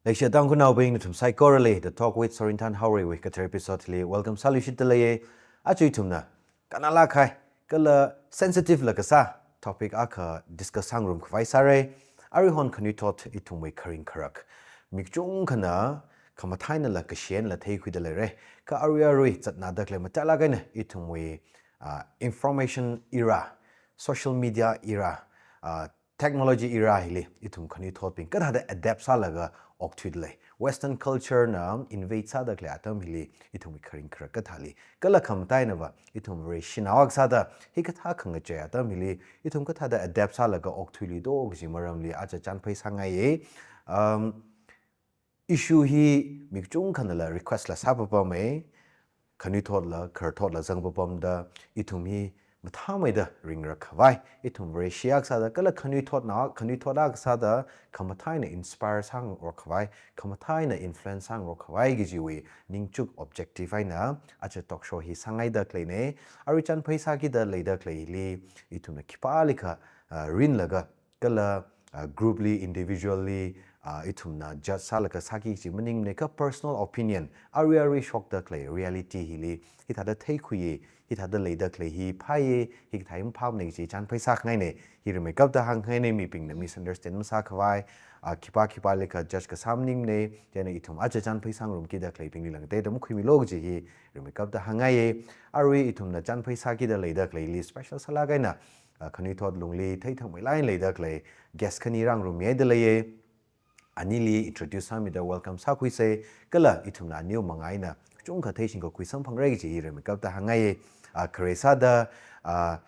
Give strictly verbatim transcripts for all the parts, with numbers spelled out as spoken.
Leishiya Tangkhulnaobing, nathum saikorali The Talk with Sorinthan Haorei wui kathar episode li welcome sāluishitdalei. Aja ithumna kannalāk kahai kala sensitive la kasā topic akha discuss sāngarum khavai sāra. Aruihon khanuithot ithumwui kharing kharak, mi kachungkhana khamathā einala kashenla theikhuidaleira. Kha arui arui zatnādakhalei matailāk eina ithumwui, ah, information era, social media era, ah, technology era hili ithum khanuithotbing kathāda adapt sālaga okthuidalei. Western culture na invade sādakhalei atam hili ithumwui kharing kharak kathāli, kala khamataiva ithum Vareshinao akha sāda hikathā khangachei atam hili ithum kathāda adapt sālaga okthuiluido kaji maramli aja chānphai sāngaiya. Um, issue hi mi kachungkhanala request la sāpapamma, khanuithotla khararthotla zangpapamda ithum hi mathāmeida ringrak khavai, ithum Vareshi akha sāda kala khanuithotna, khanuithot akha sāda khamathā eina inspire sāngarok khavai, khamathā eina influence sāngarok khavai kajiwui ningchuk objective eina aja talk show hi sāngaidaleina. Arui chānphai sākida leidaleili ithumna khipālikha, ah, rinlaga kala, ah, group li, individual li, ah, ithumna judge sālaga sāki kaji maningmana, kha personal opinion, arui arui shokdakhalei reality hili hithāda theikhuiya, hithāda leidakhalei hi phāya, hikathā hi maphāmana kaji chānphai sākhangaina. Hi rimeikapta hāngkhangaina, mibingna misunderstand masākhavai, ah, khipā khipālikha judge kasā maningmana, chieina ithum aja chānphai sāngarumkida khaleibingli langteida makhuimilu kaji hi rimeikapta hāngngaiya. Arui ithumna chānphai sākida leidaleili special sālāk eina, ah, khanuithot lungli theithangmeilāk eina leidakhalei guest khani rāngarummihaidalei. Anili introduce sāmida welcome sākhuisa, kala ithumna aniwui manga eina kachungkha theishingkakhui samphangra kaji hi rimeikapta hāngngaiya. Ah, khare sāda, ah,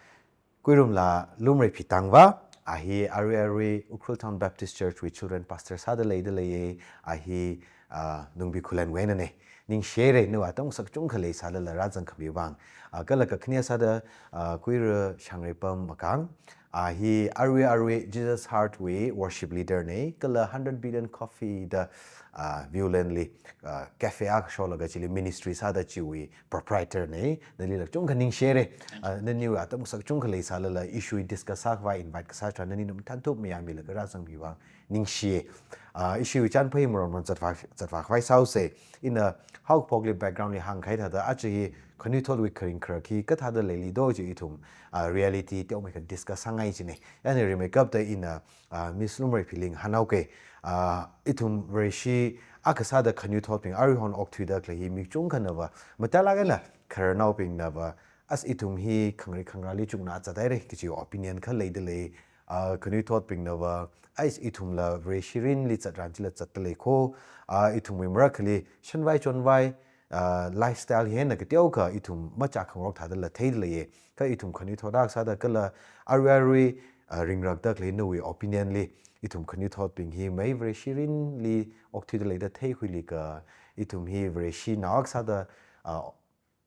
Kuirumla Lumrei Phitangva, a hi arui arui Ukhrul Town Baptist Church wui children pastor sāda leidalei, a hi, ah, Nungbi Khullenwui einana. Ningshihaira, nawui atam kasā kachungkha leisālala rāzangkhami vang. Ah, kala kakhane sāda, ah, Kuira Shangreipam Makang, a hi arui arui Jesus Heart wui worship leader na, kala Hundred Billion Coffee da, ah, Viewland li, ah, cafe akha sholaga chili ministry sāda chiwui proprietor na. Nalila kachungkha ningshihaira. Ah, naniwui atam kasā kachungkha leisālala issue discuss sākhavai invite kasā tharan nani mathānthup mayāmilaga rāzangmi vang ningshi. Ah, issue chānphai maron maron zatvā, zatvā khavai sāusa. Ina haokaphokli background li hāngkahai thāda aja hi khanuithotwui kharing kharak hi kathāda leilido kaji ithum, ah, reality teomeikha discuss sāngai china. Chieina rimeikapta ina, ah, Miss Lumrei Philing hānghaoke. Ah, ithum Vareshi akha sāda khanuithotbing aruihon okthuidakhalei hi mi kachungkhanava matailāk eina khararnaobingnava, as ithum hi khangri khangrāli chukna zathaira kaji opinion kha leidalei. Ah, khanuithotbingnava, ais ithumla Vareshi mirinli zatran chila zatdalei kho, ah, ithumwui marakhali shanvai chonvai, ah, lifestyle hi eina kateokha ithum machākhangarok thādala theidalei. Kha ithum khanuithot akha sāda kala arui arui, ah, ringrakdakhalei nawui opinion li, ithum khanuithotbing hi mai Vareshi mirinli okthuidaleida theikhuili kha ithum hi Vareshinao akha sāda, ah,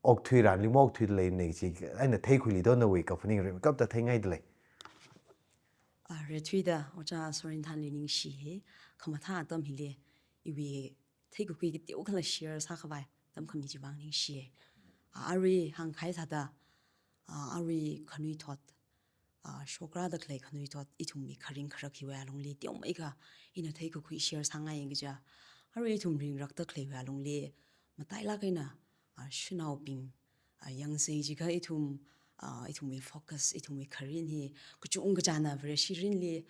okthuiranli maokthuidaleina kaji eina theikhuilido nawui kaphaning rimeikapta theingaidalei. Ah, rethuida, Ojā Sorinthanli ningshiya, khamathā atam hili iwui theikakhui kateokhala share sākhavai atam khami chi vang ningshiya. Ah, arui hāngkahai thāda, ah, arui khanuithot, ah, shokrada khalei khanuithot ithumwui kharing kharak hiwui alungli teomeikha ina theikakhui share sāngai kaja. Arui ithum ringrakda khaleiwui alungli matailāk eina, ah, shanaobing, ah, yangsa jiakha ithum, ah, ithumwui focus, ithumwui kharing hi kachungkha china Vareshi mirinli,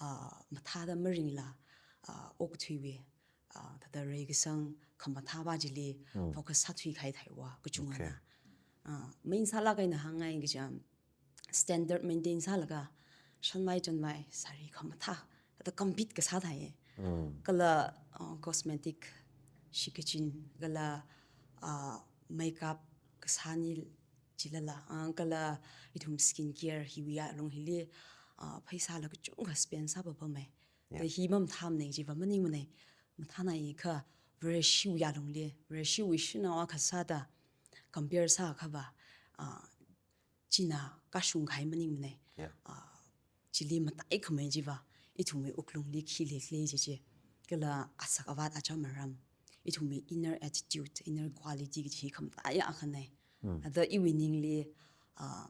ah, mathāda maringla, ah, okathuiwui, ah, thāda reikasang khamathāva chili Mm. focus sāthuikahai theiva kachungana. Okay. Ah, main sālāk eina hāngngai kaja standard maintain sālaga shanvai chonvai sari khamathā thāda compete kasā thāya. Mm. Kala, ah, cosmetic shikachin, kala, ah, makeup kasāna chilala, ah, kala ithum skin care hiwui alung hili, ah, pheisāla kachungkha spend sāpapamma. Yeah. Kha hi mamathāmana jiva maningmana. Mathānaiakha Vareshiwui alungli, Vareshiwui shanao akha sāda compare sāakhava, ah, china kashung kahai maningmana. Yeah. Ah, chili mataikhamei jiva ithumwui wuklungli khi leilei kaji chi, kala asak avat acham aram, ithumwui inner attitude, inner quality kaji hi khamataiya akhana. Mm. Thāda iwui ningli, ah,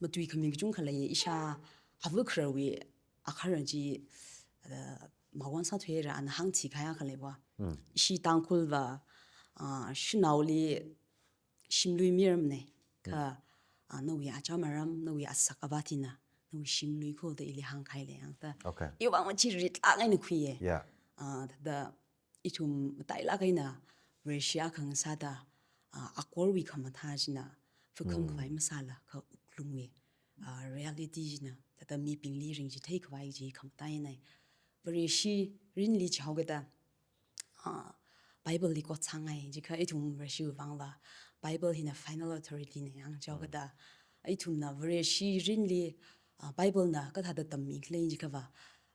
matuikhami kachungkha lei, ishā hava khararwui akharan chi, ah, mawon sāthuira, ana hāngchikahai akha leiva. Mm. Ishi Tangkhulva, ah, shanaoli shimlui mayarmana. Kha, ah, nawui acham aram, nawui asak avāt hina nawui shimlui kho da ili hāngkahai lei yang da. Okay. Iwui vang chi ritlāk eina khuiya. Yeah. Ah, da ithum matailāk eina Vareshi akhang sāda, ah, akorwui khamathā china, fakam Mm. khavai masāla, kha wuklungwui, ah, reality china, thāda mibingli ringchithei khavai chi khamathā eina. Vareshi rinli chihaokida, ah, Bible li kot sāngai, jiakha ithum Vareshiwui vangva Bible hina final authority na yang chihaokida, ithumna Vareshi rinli, ah, Bible na kathāda tammi khalei jiakhava,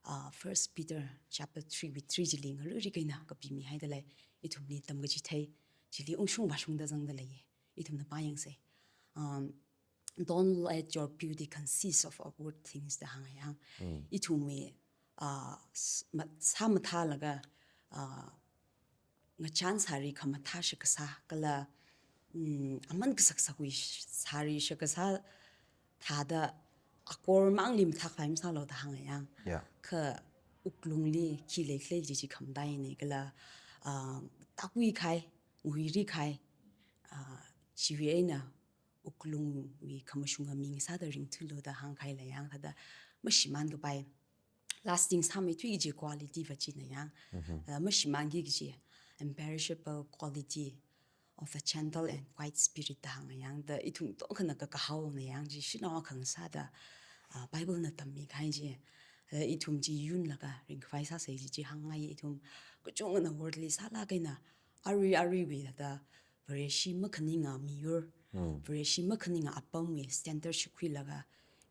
ah, First Peter chapter three wui three chili ngaruirui eina kapimihaida lei, ithumli tamkachithei, chili ungshung vāshungda zangda lei, ithumna pāyangsa. Um, "Don't let your beauty consist of outward things," da hānga yang. Mm. Ithumwui, ah, s-, ma-, sāmathālaga, ah, ngachān sāri khamathā shakasā, kala, mm, aman kasaksakwui sh-, sāri shakasā thāda akor mangli mathākhavai masālu da hānga yang. Yeah. Kha wuklungli khi lei khalei chi chi khamathā eina, kala, ah, tākhuikahai, nguirikahai, ah, chiwui eina wuklungwui khamashunga ming sāda ringthuilu da hāngkahai lei yang, thāda mashimānkapai, lasting sāmeithui kaji quality va china yang, Mhm. ah, mashimānki kaji imperishable quality of a gentle and quiet spirit da hānga yang, da ithum tongkhana kakahao na yang, chi shanao akhang sāda, ah, Bible na tammikahai chi, ah, ithum chi yunlaga ringkhavai sāsa chi chi hāngngai, ithum kachungana worldly sālāk eina, arui aruiwui thāda Vareshi makhaninga miyur, Mm. Vareshi makhaninga apamwui standard shikhuilaga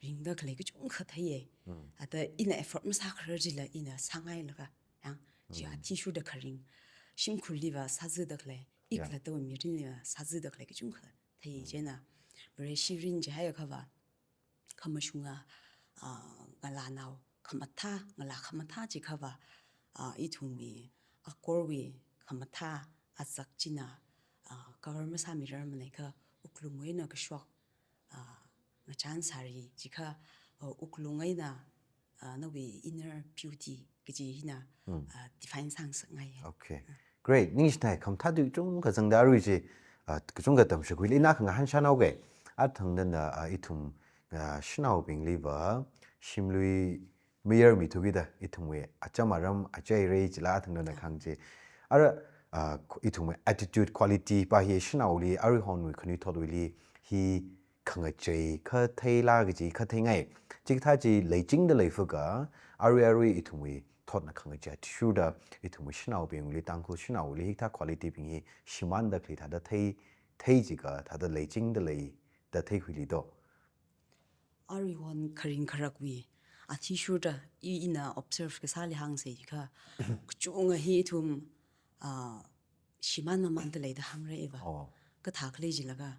ringda khalei kachungkha theiya. Mm. Thāda ina effort masākharar chila ina sāngailaga yang, chi Mm. athishurda kharing, shimkhurliva sāzada khalei, Yeah. ikhalattawui mirinliva sāzada khalei kachungkha thei Mm. chieina, Vareshi rin chihaiakhava, khamashunga, ah, ngalānao khamathā, ngalā khamathā chiakhava, ah, ithumwui akorwui khamathā asak china, ah, cover masāmirarmana, kha wuklungwui eina kashok, ah, ngachān sāri jiakha, ah, wuklung eina, ah, nawui inner beauty kaji hina, Mm. ah, define sāngasakngai. Okay. Great. Ningshinai, khamathā tui kachungkha zangda arui chi, ah, kachungkha tamshakhuili ina khangahān shanaoga. Athang nana, ah, ithum, ah, shanaobingliva shimlui mayarmithu kida, ithumwui acham aram, achei arei chila athang nana khangachei. Ara, ah, ithumwui attitude quality pa hi shanaoli, aruihonwui khanuithotwuili hi khangachei kha theila kaji kha theingai. Chikathā chi leichingda leifaka, arui arui ithumwui thotna khangachei athishurda, ithumwui shanaobingli, Tangkhul shanaoli hikathā quality bing hi shimānda khalei thāda thei, thei jiakha thāda leichingda lei da theikhuili do. Aruihon kharing kharakwui athishurda i ina observe kasāli hāngsa jiakha, kachunga hi ithum, ah, shimān mamānda lei da hāngra iva. Oh. Kathā khalei jilaga,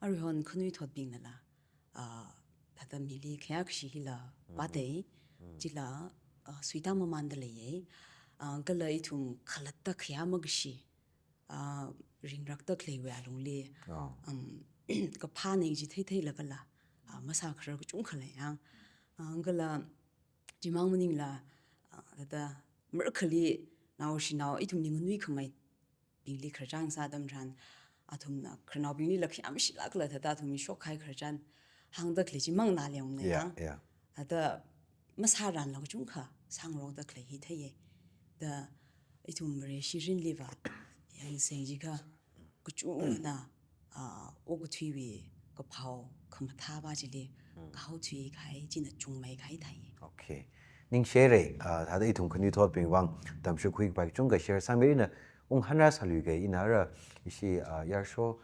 aruihon khanuithotbingnala, ah, thāda mili khayā kashi hila Mm. vātei, Mm. chila, ah, suitā mamānda leiya. Ah, kala ithum khalatta khayā makashi, ah, ringrakta khaleiwui alungli, Oh. um, kaphā nei chi theitheilaga la, ah, masākharar kachungkha lei yang. Ah, kala chimang maningla, ah, thāda marakhali naoshinao ithumli nganuikhamei bingli khararchān sā atam tharan, athumna khararnaobinglila khayā mashilākla thāda athumli shokkahai khararchān hāngda khalei chimang naleomana Yeah, yang. Yeah. Thāda masāranla kachungkha sāngarokda khalei hi theiya. Da ithum Vareshi rinliva yangsa jiakha, kachungana, ah, okathuiwui kaphao khamathā pa chili Mm. kahaothuikahai china chungmeikahai thei. Okay. Ningshire, ah, thāda ithum khanuithotbing vang tamshakhuikapai kachungkha share sāmira, ina unghānrāsāluiga, ina ara ishi, ah, Yarsho,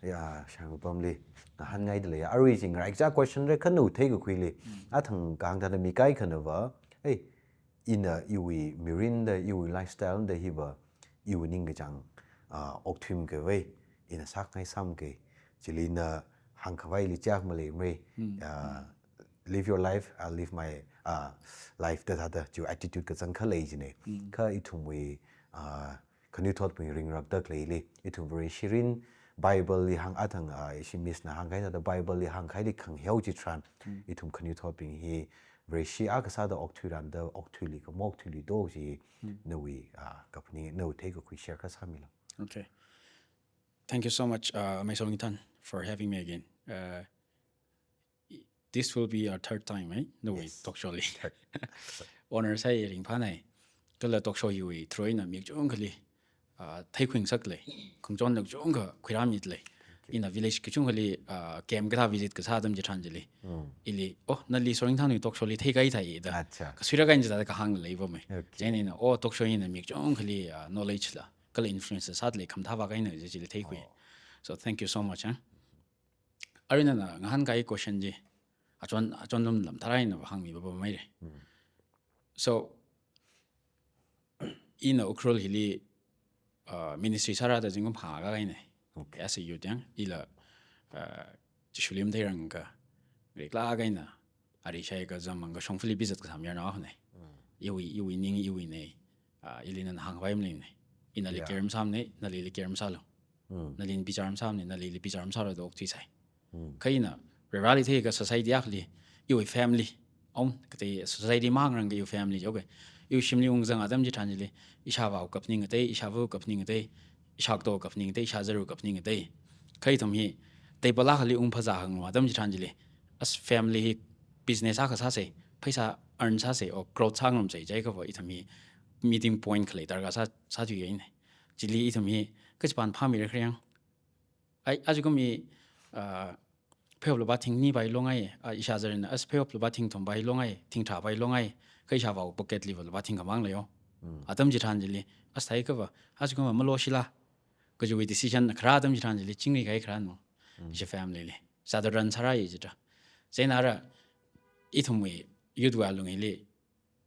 ya, Shangpamli ngahānngaida lei. Arui chi ngarai kaja question re khanu theikakhuili. Mm. Athang kahāng thāda mi kaikhanava, ei, ina iwui mirinda, iwui lifestyle da hiva, iwui ningkachāng, ah, okthuimkhavai ina sākhangai sāmkei. Chili ina hāngkhavaili chak maleimara. Mm. Ah, live your life, I'll live my, ah, life da thāda, chiwui attitude kachangkhat lei jina. Mm. Kha ithumwui, ah, khanuithotbing ringrakta khaleili, ithum Vareshi rin Bible li hāng athang, ah, ishi Miss na hāngkahai thāda Bible li hāngkahaili khangaheo chitharan, Mm. ithum khanuithotbing hi, Vareshi akha sāda okthuirāmada, okthuili kha maokthuiluida chi, nawui, ah, kaphaning, nawui theikakhui share kha sāmilu. Okay. Thank you so much, uh, Amei Songithan, for having me again. Uh, i- this will be our third time, eh? Nawui Yes. talk show li. Third. Honor sāi, ringphānai. Kala talk show hiwui through eina mi kachungkhali, ah, theikhuingasaklei. Khangachon kachungkha khuirāmilei. Okay. Ina village kachungkhali, ah, camp kathā visit kasā atam chitharan chili. Mm. Ili, oh, nali Songithanwui talk show li theikahai thāi da. Acha. Kasuira kahaina chithāda kahāng leipamei. Okay. Chieina ina, oh, talk show hina mi kachungkhali, ah, knowledge la kala influence sālei, khamathā vākahaina chi chili theikhui. Oh. So thank you so much, eh? Arui nana ngahānkahai question chi, achon, achon lumlam tharai na hāngmi papameira. Mm. So, ina Ukhrul hili, uh, ministry sārada zingkum phangā kahaina. Okay. As a youth yang, ila, uh, Jishu lim theirangka, reklāk eina, ari shaika zamangka shongfali bizat kasā mayarnao hone. Mm. Iwui, iwui ning, iwui nei, ah, ili nana hāngkhavai maleimana. Ina li Yeah. care masāmana, nali li care masālu. Mm. Nali bichar masāmana, nali li bichar masālu da okthuisai. Mm. Kha ina, Vareli theika society akhali, iwui family, own, katei society mangrang ka iwui family, okay. Iwui shimli ungzang atam chitharan chili, ishāvāwui kaphaning katei, ishāvawui kaphaning katei, ishākatowui kaphaning katei, ishāzarwui kaphaning katei. Kha ithum hi, table akhali ungphazā hanglu atam chitharan chili, as family hi business akha sāsei, pheisā earn sāsei, or growth sāngarumsei jiakha va ithum hi meeting point khalei darkar sā, sāthuiya ina. Chili ithum hi, kachipan phāmira khareng. Ai, ajikum i, ah, pheihop lupā thing ni pai longai, ah, ishāzarna, as pheihop lupā thing thum pai longai, thing tharā pai longai, kha ishāvāwui pocket li va lupā thing khamang leiyo. Mm. Atam chitharan chili, as thāikha va, ajikum va maloshila. Kajiwui decision kharā atam chitharan chili, chingri kahai kharā no. Mm. Ishi family li. Sāda run sārāi jida. Chieina ara, ithumwui youth wui alung hili,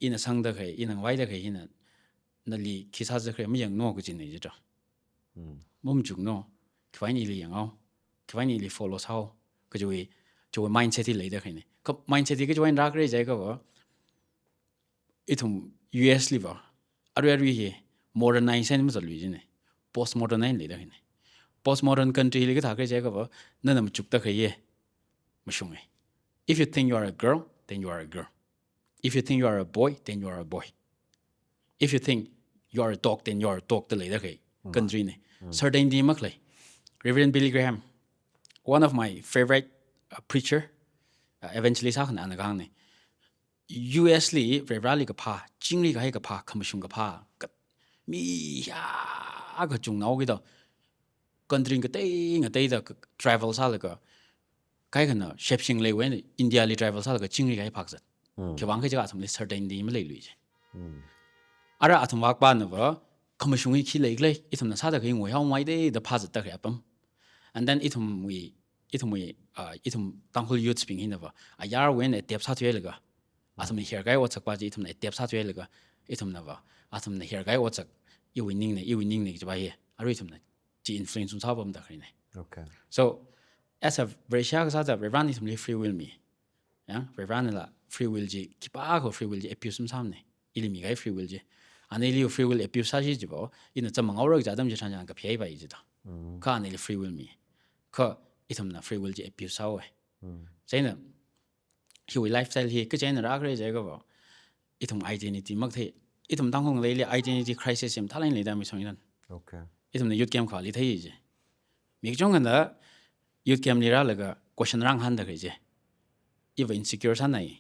ina sangda kahai, ina ngavaida kahai hina, nali khi sāzakra mayangno kajina jida. Mm. Mamachukno, khiwui eina ili yangao, khiwui eina ili follow sāo, kajiwui, chiwui mindset hi leida kahaina. Kha mindset hi kachiwui eina rākra jiakha va, ithum U S li va, arui arui hi modernization mazatlu jina. Postmodern eina leida kahaina. Postmodern country li kathā kra jiakha va, nana machukda kahai ye, mashunga. If you think you are a girl, then you are a girl. If you think you are a boy, then you are a boy. If you think you are a dog, then you are a dog da leida kahai Mm. country na. Mm. Certainty makhalei. Reverend Billy Graham, one of my favorite, uh, preacher, uh, evangelist akhana ana kahāngna. U S li, Vareli kaphā, chingri kahai kaphā, khamashung kaphā, ka, mi ya kachungnao kida, country ngatei ngateida ka, travel sālaga, kaikhana shepsing leiwui eina India li travel sālaga chingri kahai phākazat. Mm. Khiwuivang kha jiakha athumli certainty maleilu ji. Mm. Ara athum vākapāna va, khamashung hi khi leikhala, ithumna sāda kahai nguihaomeida da phāzatda kahai apam. And then ithumwui, ithumwui, ah, ithum Tangkhul youths bing hina va, ayarwui eina adapt sāthuilaga, athumna hiyar kahai otsak pa chi ithumna adapt sāthuilaga, ithumna va, athumna hiyar kahai otsak, iwui ningna, iwui ningna kaji pa hi, arui ithumna chi influence sāpamda kahaina. Okay. So, as a Vareshi akha sāda, Varena ithumli free will mi. Ya, Varenala free will chi, khipākha free will chi abuse masāmana. Ili mikahai free will chi. Ana ili free will abuse sāshi jibo, ina chāmang ngaora kaja atam chitharan chitharan kapheipai jida. Mm. Kha ana ili free will mi. Kha ithumna free will chi abuse sāhaowa. Mm. Chieina, hiwui lifestyle hi kachi eina rākhala jiakha va, ithum identity makathei. Ithum Tangkhul ngaleili identity crisis yamthalai leida mi song inan. Okay. Ithumna youth camp khali thei ji. Mi kachungkhana youth camp li rālaga question rāngahānda kahai ji. Iva insecure sānai.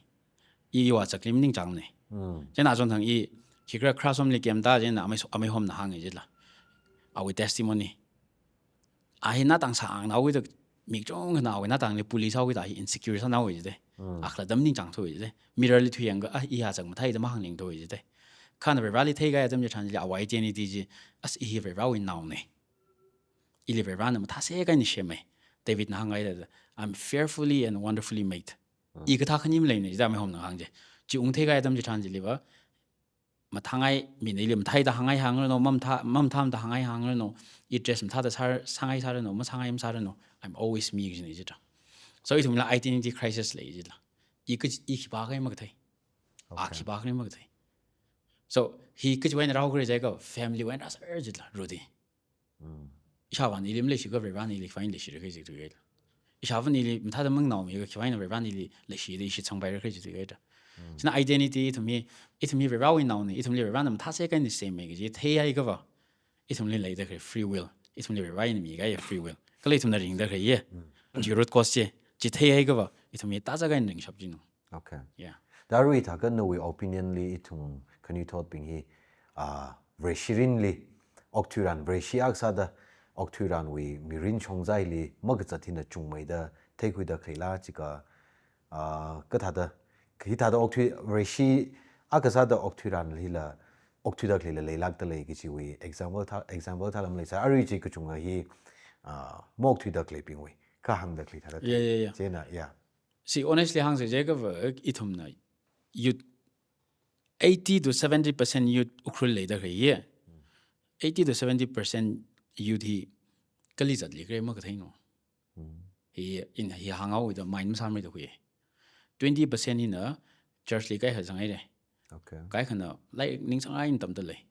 I iwui azakli maningchāngnai. Mm. Chieina achonthang i, khikhala classroom li camp ta chieina amei so-, ameihomna hānga jila. Awui testimony. A hi natang sāngnao kida mi kachungkhana awui natangli bully sāhaowa kida a hi insecure sānao jida. Mm. A khalatta maningchāngthu jida. Mirror li thuiyangakha, a, i azak mathāi da mahāngningthu jida. Kha ana Vareli theikahai atam chitharan chili awui identity chi, as i hi Varewui naona. Ili Varena mathāsek eina semhai. Davidna hānghaida, "I'm fearfully and wonderfully made." Mm. I kathā khani maleimana jida ameihomna hāng ji. Chi ungtheikahai atam chitharan chili va, mathāngai, mina ili mathāi da hāngngai hāngranu, mamathā, mamathā da hāngngai hāngranu, i dress mathāda sā, sāngai sāranu, masāngai masāranu, I'm always me kajina jida. So ithumla identity crisis lei jila. I kachi, i khipākhala makathei. A Okay. khipākhala makathei. So, hi kachiwui eina rāhaokhala jiakha family wui eina rāser jila, Rudy. Mm. Ishāvāna ili maleishikha Varena ili khipā eina leishira kaji thuihaila. Ishāvāna ili mathāda mangnaomiakha khipā eina Varena ili leishida ishi chāngpaira kaji thuihaila. China identity ithum hi, ithum hi Varewui naona, ithumli Varena mathāsai kaina semmi kaji theihaiakhava, ithumli leida khalei free will, ithumli Varena mikahai free will, kala ithumna ringda khalei chi, chi root cause chi, chi theihaiakhava, ithum hi tazā kaina ringshap jina. Okay. Yeah. Da arui thākha nawui opinion li ithum khanuithotbing hi, ah, Vareshi mirinli okthuiran, Vareshi akha sāda okthuiranwui mirin shongzaili makazat hina chungmeida theikhuida khaleila jiakha, ah, kathāda, hithāda okthui, Vareshi akha sāda okthuiran hila okthuida khaleila leilākda lei kajiwui example thā, example thāla maleisā, arui chi kachunga hi, ah, maokthuida khaleibingwui kahāngda khalei thāda. Yeah, yeah, yeah. Chieina, yeah. See, honestly hāngsa jiakhava, ithumna youth, eighty to seventy percent youth Ukhrul leida khalei ye. Eighty to seventy percent youth hi kali zatli khalei makatheina. Hi, ina hi hānghaoda mind masāmara da khui. Twenty percent hina church li kaikha zanghaira. Okay. Kaikhana lairik ningsanglāk eina tamda lei.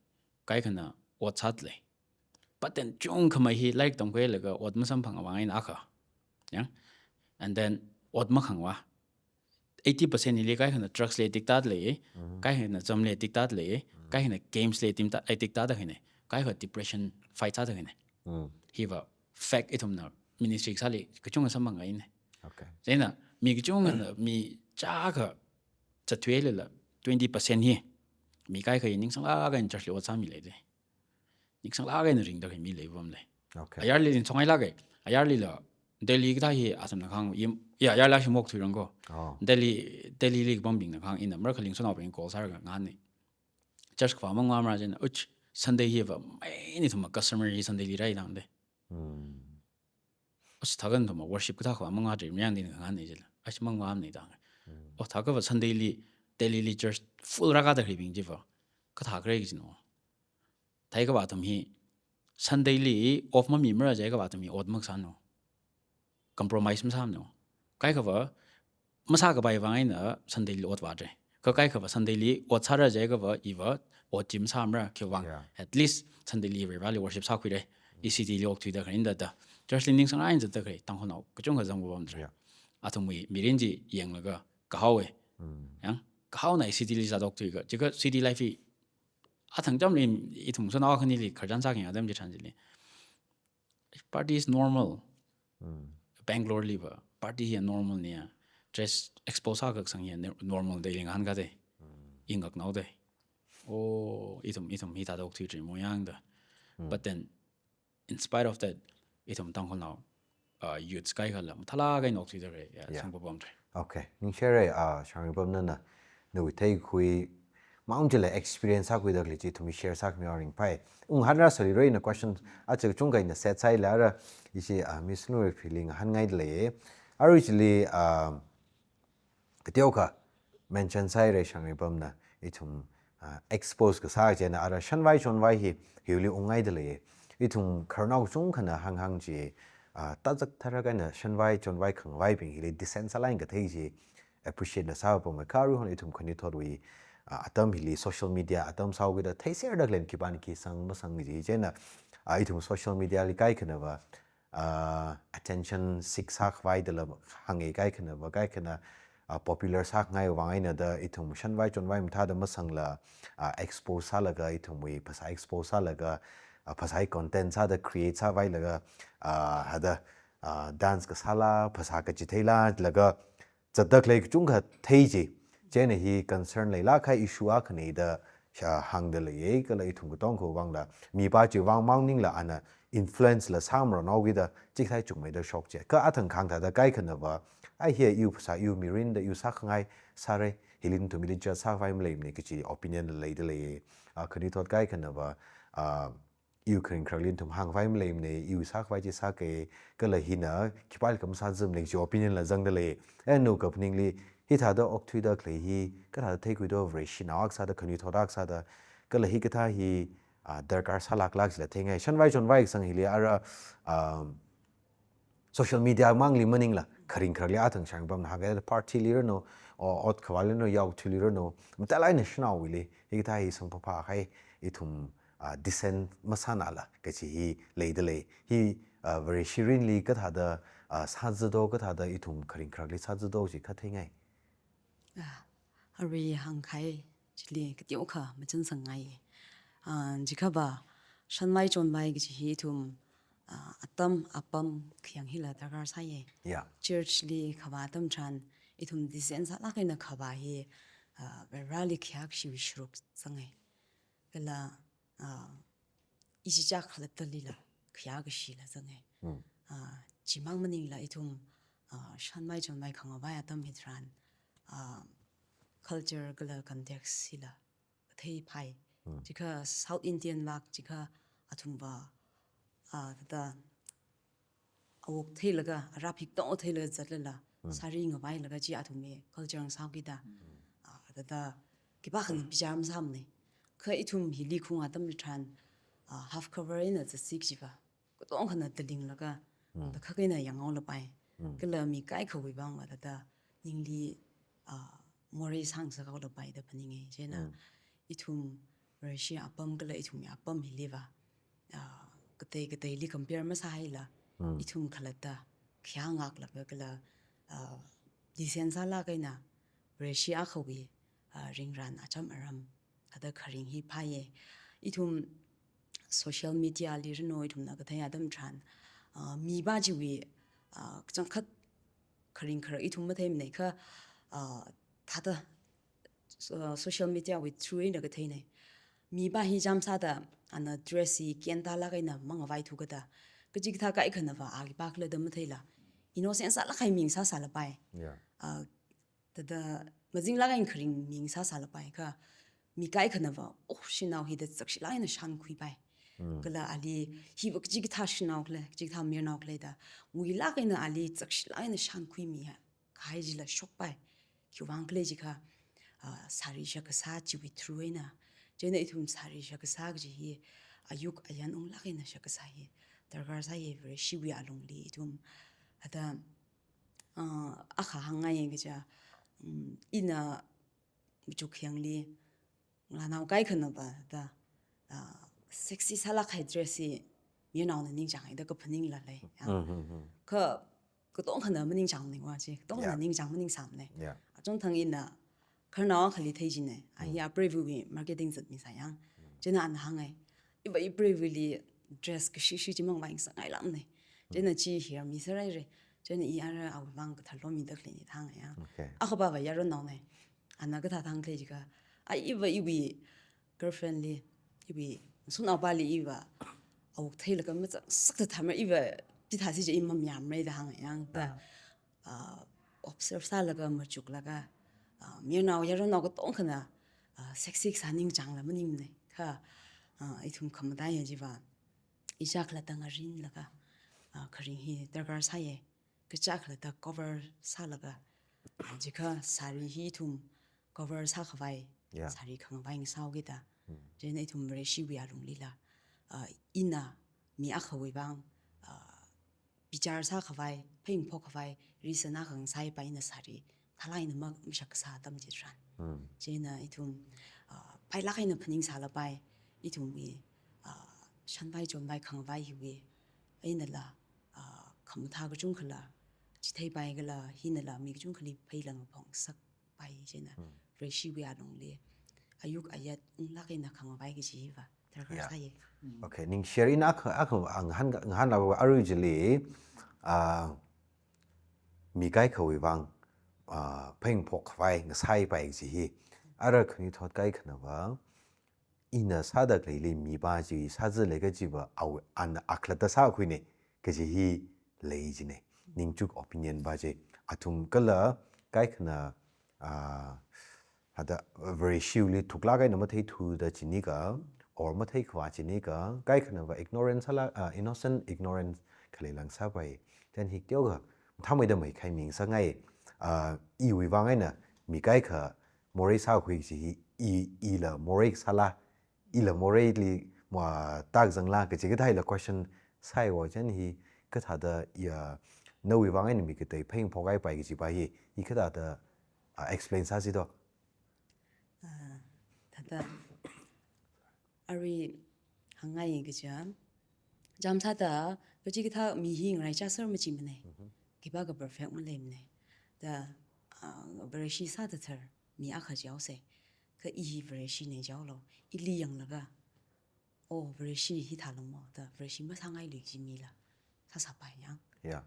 Kaikhana ot sāda lei. But then chungkhamei hi lairik tamkhuilaga ot masamphangvang eina akha. Yeah? And then ot makhangva. Eighty percent hili kaikhana drugs li addict tāda lei, kaikhana jamli addict tāda lei, kaikhana games li addict tā, addict tāda khaleina, kaikha depression fight sāda khaleina. Hiva fact ithumna ministry kasāli kachungkha samphanghaina. Okay. Chieina mi kachungkhana mi chākha zatthuihailala twenty percent hi mi kaikha hi ningsanglāk eina church li ot sāmi leida. Ningsanglāk eina ringda khalei mi leipamda lei. Okay. Ayarli ningsanglāk e. Ayarlila Delhi kathā hi asamna kahāng, yim, ya, ayarla shi maokthuirang ko. Oh. Delhi, Delhi li kapambingna kahāng, ina marākhali ngasotnaobing call sālaga ngahāna. Church kavā mangmamara chieina, uch, Sunday hiva main ithumwui customer hi Sunday li rāi dang da. Hmm. Uch, thākha nathumwui worship kathā kavā mangmamara, mayang dina kahāngna jila. Uch, mangmamana dang. Hmm. Oh, thākhava Sunday li, Delhi li church full rākada khaleibing chiva kathā khalei kajina. Thākha athum hi Sunday li off mamimara jiakhava athum hi ot makasāna. Compromise masāmana. Kaikhava masākapaivang eina Sunday li ot vātra. Kha kaikhava Sunday li ot sāra jiakhava iva ot chi masāmara khiwuivang. Yeah. At least Sunday li Vareli worship sākhuira. I city li okthuida khalei eina da. Church li ningsanglāk eina zatda khalei Tangkhulnao kachungkha zangpapamda lei. Yeah. Athumwui mirin chi yanglaga kahao e. Mm. Yang, kahaona i city li zat okthuiakha. Jiakha city life hi athang atamli ithum ngasotnao khanili khararchan sāki atam chitharan chili, party is normal. Mm. Bangalore liva party hi normal niya. Dress expose sākasang hi ne-, normal da ili ngahānkada. Mm. I ngaknaoda. Oh, ithum, ithum hithāda okthuitra mo yangda. Mm. But then, in spite of that, ithum Tangkhulnao, uh, youths kaikhala mathālāk eina okthuida lei, ya, yeah, zangpapamda lei. Okay. Ningshire, uh, Shangreipam nana nawui theikhui, maung chila experience sākhuida khalei chi ithum share sākhami ringphai. Unghanra sāli roi na question, aja kachungkha ina set sāhailala, ishi, uh, Miss Nuri feeling ngahānngaida lei. Arui chili, uh, kateokha mention sāhaira Shangreipamna, ithum, ah, expose kasā chieina ara shanvai chonvai hi, hiwuili ungngaida lei. Ithum khararnao kachungkhana hānghāng chi, ah, tazak tharak eina shanvai chonvai khangavaibing hili descent sālāk eina kathei chi appreciate na sāpamma. Kha aruihon ithum khanuithotwui, ah, atam hili social media atam sāhaokida theiserda khaleina khipāna khi sang masang chi chieina, ah, ithum social media li kaikhanava, ah, attention seek sākhavai dala hānga kaikhanava, kaikhana, ah, popular sākhangai vang eina da ithum shanvai chonvai mathāda masangla, ah, expose sālaga ithumwui phasā expose sālaga, ah, phasā content sāda create sāvailaga, ah, hada, ah, dance kasāla, phasā kachitheila, laga zatda khalei kachungkha thei chi. Chieina hi concern leilāk kahai issue akhana da sha hāngda leiya, kala ithum katongawui vangla, mipā chiwui vang maningla ana influence la sāmaranaokida chikathā chungmeida shok chi. Kha athang kahāng thāda kaikhanava, ai hi iwui phasā, iwui mirinda iwui sākhangai sāra, hili nathum ili judge sākhavai maleimana kaji opinion la leida lei. Ah, khanuithot kaikhanava, ah, iwui kharing kharakli nathum hāngkhavai maleimana, iwui sākhavai chi sāka, kala hina khipālikha masāzimana kaji opinion la zangda lei. Eno kaphaningli, hithāda okthuida khalei hi kathāda theikhuido, Vareshinao akha sāda, khanuithot akha sāda, kala hikathā hi, ah, darkar sālāklāk chila theingai. Shanvai chonvai kasang hili ara, um, social media mangli maningla, kharing kharakli athang Shangreipamna hāngkahai party li ranu, o, ot khavāli ranu, yaothuili ranu, matailāk eina shanaowuili, hikathā hi samphangphā kahai, ithum, ah, descent masānala kaji hi leida lei. Hi, ah, Vareshi mirinli kathāda, ah, sāzado, kathāda ithum kharing kharakli sāzado chi katheingai. Ah, Arui hāngkahai chili kateokha machinsang ngai. Ah, jikhava, shanvai chonvai kaji hi ithum, ah, atam, apam khayang hila darkar sāya. Yeah. Church li khavā atam tharan, ithum disen sālāk eina khavā hi, ah, Vareli khayākashi sharuk zangai. Kala, ah, ichicha khalattalila khayākashila zangai. Mm. Ah, chimang maningla ithum, ah, shanvai chonvai khangavai atam hitharan, ah, culture kala context hila kathei phai. Mm. Jikha South Indian vak, jikha athumva, ah, thāda awuk theilaga, arap hi katonga theilaga zatlala, Mm. sari ngavailaga chi athumwui culture ngasākida. Mm. Ah, thāda khipākhana bichar masāmana. Kha ithum hili khaung atam tharan, ah, half cover eina zatsik chiva katongkhana talinglaga, Mm. da khak eina yanghaolapai. Mm. Kala mi kaikhawui vangva thāda ningli, ah, morei sāngasakhaolapai da phaninga. Chieina Mm. ithum Vareshi apam kala ithumwui apam hiliva, ah, katei kateili compare masāhaila, Mm. ithum khalatta khayā ngaklaga kala, ah, disen sālāk eina Vareshi akhawui, ah, ringran acham aram thāda kharing hi phāya. Ithum social media li rino ithumna kathei atam tharan, ah, mipā chiwui, ah, kachangkhat kharing kharak ithum matheimana kha, ah, thāda, ah, social media wui through eina katheina. Mipā hi chām sāda, ana dress hi kyantālāk eina mangavaithu kajida, kachikathā kaikhanava a khipākhala da matheila, innocent sālāk kahai mi ngasāsālapai. Yeah. Ah, thāda mazinglāk eina kharing mi ngasāsālapai kha, mi kaikhanava, oh, shanao hi da chakshilāk eina shānkhuipai. Mm. Kala ali hiva kachikathā shanao khala, kachikathā mayarnao khala da nguilāk eina ali chakshilāk eina shānkhuimihai kahai chila shokpai. Khiwuivang khala jiakha, ah, sari shakasā chiwui through eina. Chieina ithum sari shakasā kaji hi ayuk ayan unglāk eina shakasā hi darkar sāya Vareshiwui alungli ithum. Thāda, ah, akha hāngngaiya kaja, mm, ina machuk khayangli, ngalānao kaikhanava da, ah, sexy sālāk kahai dress hi mayarnaona ningchānga da kaphaningla lei, ya. Mm, mm, mm. Kha katongkhana maningchāngmana wa chi, katongkhana Yeah. ningchāng maningsāmana. Yeah. Achonthang ina khararnao akhali thei jina, a hi Mm. apreiva̱wui marketing zatmisā yang. Mm. Chieina ana hānga, iva ipreiva̱li dress kashishi chi mangvai ngasakngailākmana. Chieina Mm. chi hair misāhaira. Chieina i ara awui vang kathar lomida khaleina da hānga yang. Okay. Akhapava yaronnaona. Ana kathāda hāngkhala jiakha, a iva iwui girlfriend li, iwui ngasotnaopali iva awuk theilaga machangsakta thamra, iva pithāsi chi i mamayāmara da hānga yang da. Ah. Ah, observe sālaga machuklaga, ah, mayarnao yaronnao katongkhana, ah, sexy kasā ningchāngla maningmana. Kha, ah, ithum khamataiya chiva, ichicha khalatta ngarinlaga, ah, kharing hi darkar sāya. Kachicha khalatta cover sālaga, ah, jiakha sari hi ithum cover sākhavai, Yeah. sari khangavai ngasāhaokida. Mm. Chieina ithum Vareshiwui alunglila, ah, ina mi akhawui vang, ah, bichar sākhavai, pheingphok khavai, reason akha ngasāpai ina sari thālāk eina ma-, mashak kasā atam chitharan. Mm. Chieina ithum, ah, pailāk eina phaningsālapai, ithumwui, ah, shanvai chonvai khangavai hiwui einala, ah, khamathā kachungkhala chitheipai kala, hinala mi kachungkhali pheila ngaphongasakpai chieina. Mm. Vareshiwui alungli ayuk ayat unglāk eina khangavai kajiva darkar Yeah. sāya. Mm. Okay, ningshi, ina akha, akha ngahān, ngahānlākva arui chili, ah, mi kaikhawui vang, ah, pheingphok khavai ngasāpai kaji hi. Ara khanuithot kaikhanava, ina sāda khaleili mipā chi sāzālei kajiva awui ana akhalatta sākhuina kaji hi lei jina. Ningchuk opinion va chi. Athum kala kaikhana, ah, hithāda Vareshiwuili thuklāk eina matheithuda chinika, or matheikhavā chinika, kaikhanava ignorance sāla, ah, innocent ignorance khalei lāngsāpai. Then hi teokha, thamei da mai khai mi ngasakngai, ah, iwui vang eina mi kaikha morei sākhui chi hi, i, ila morei sāla, ila moreili matak zangla kaji kathāla question sāi wo, chieina hi kathāda ya, nawui vang eina mi katei pheingphok khavai kajiva hi, hi kathāda, ah, explain sāsi do? Ah, thāda arui hāngngai kaja, chām sāda kachikathā mi hi ngaraichā sāra machimana. Mhm. Khipākha perfect maleimana. Da, ah, Vareshi sāda thar, mi akha jihaosa. Kha i hi Vareshi ne jihaolu. Ili yanglaga, oh, Vareshi hi thālungmo da, Vareshi masāngailui kaji mila sāsāpai yang. Yeah.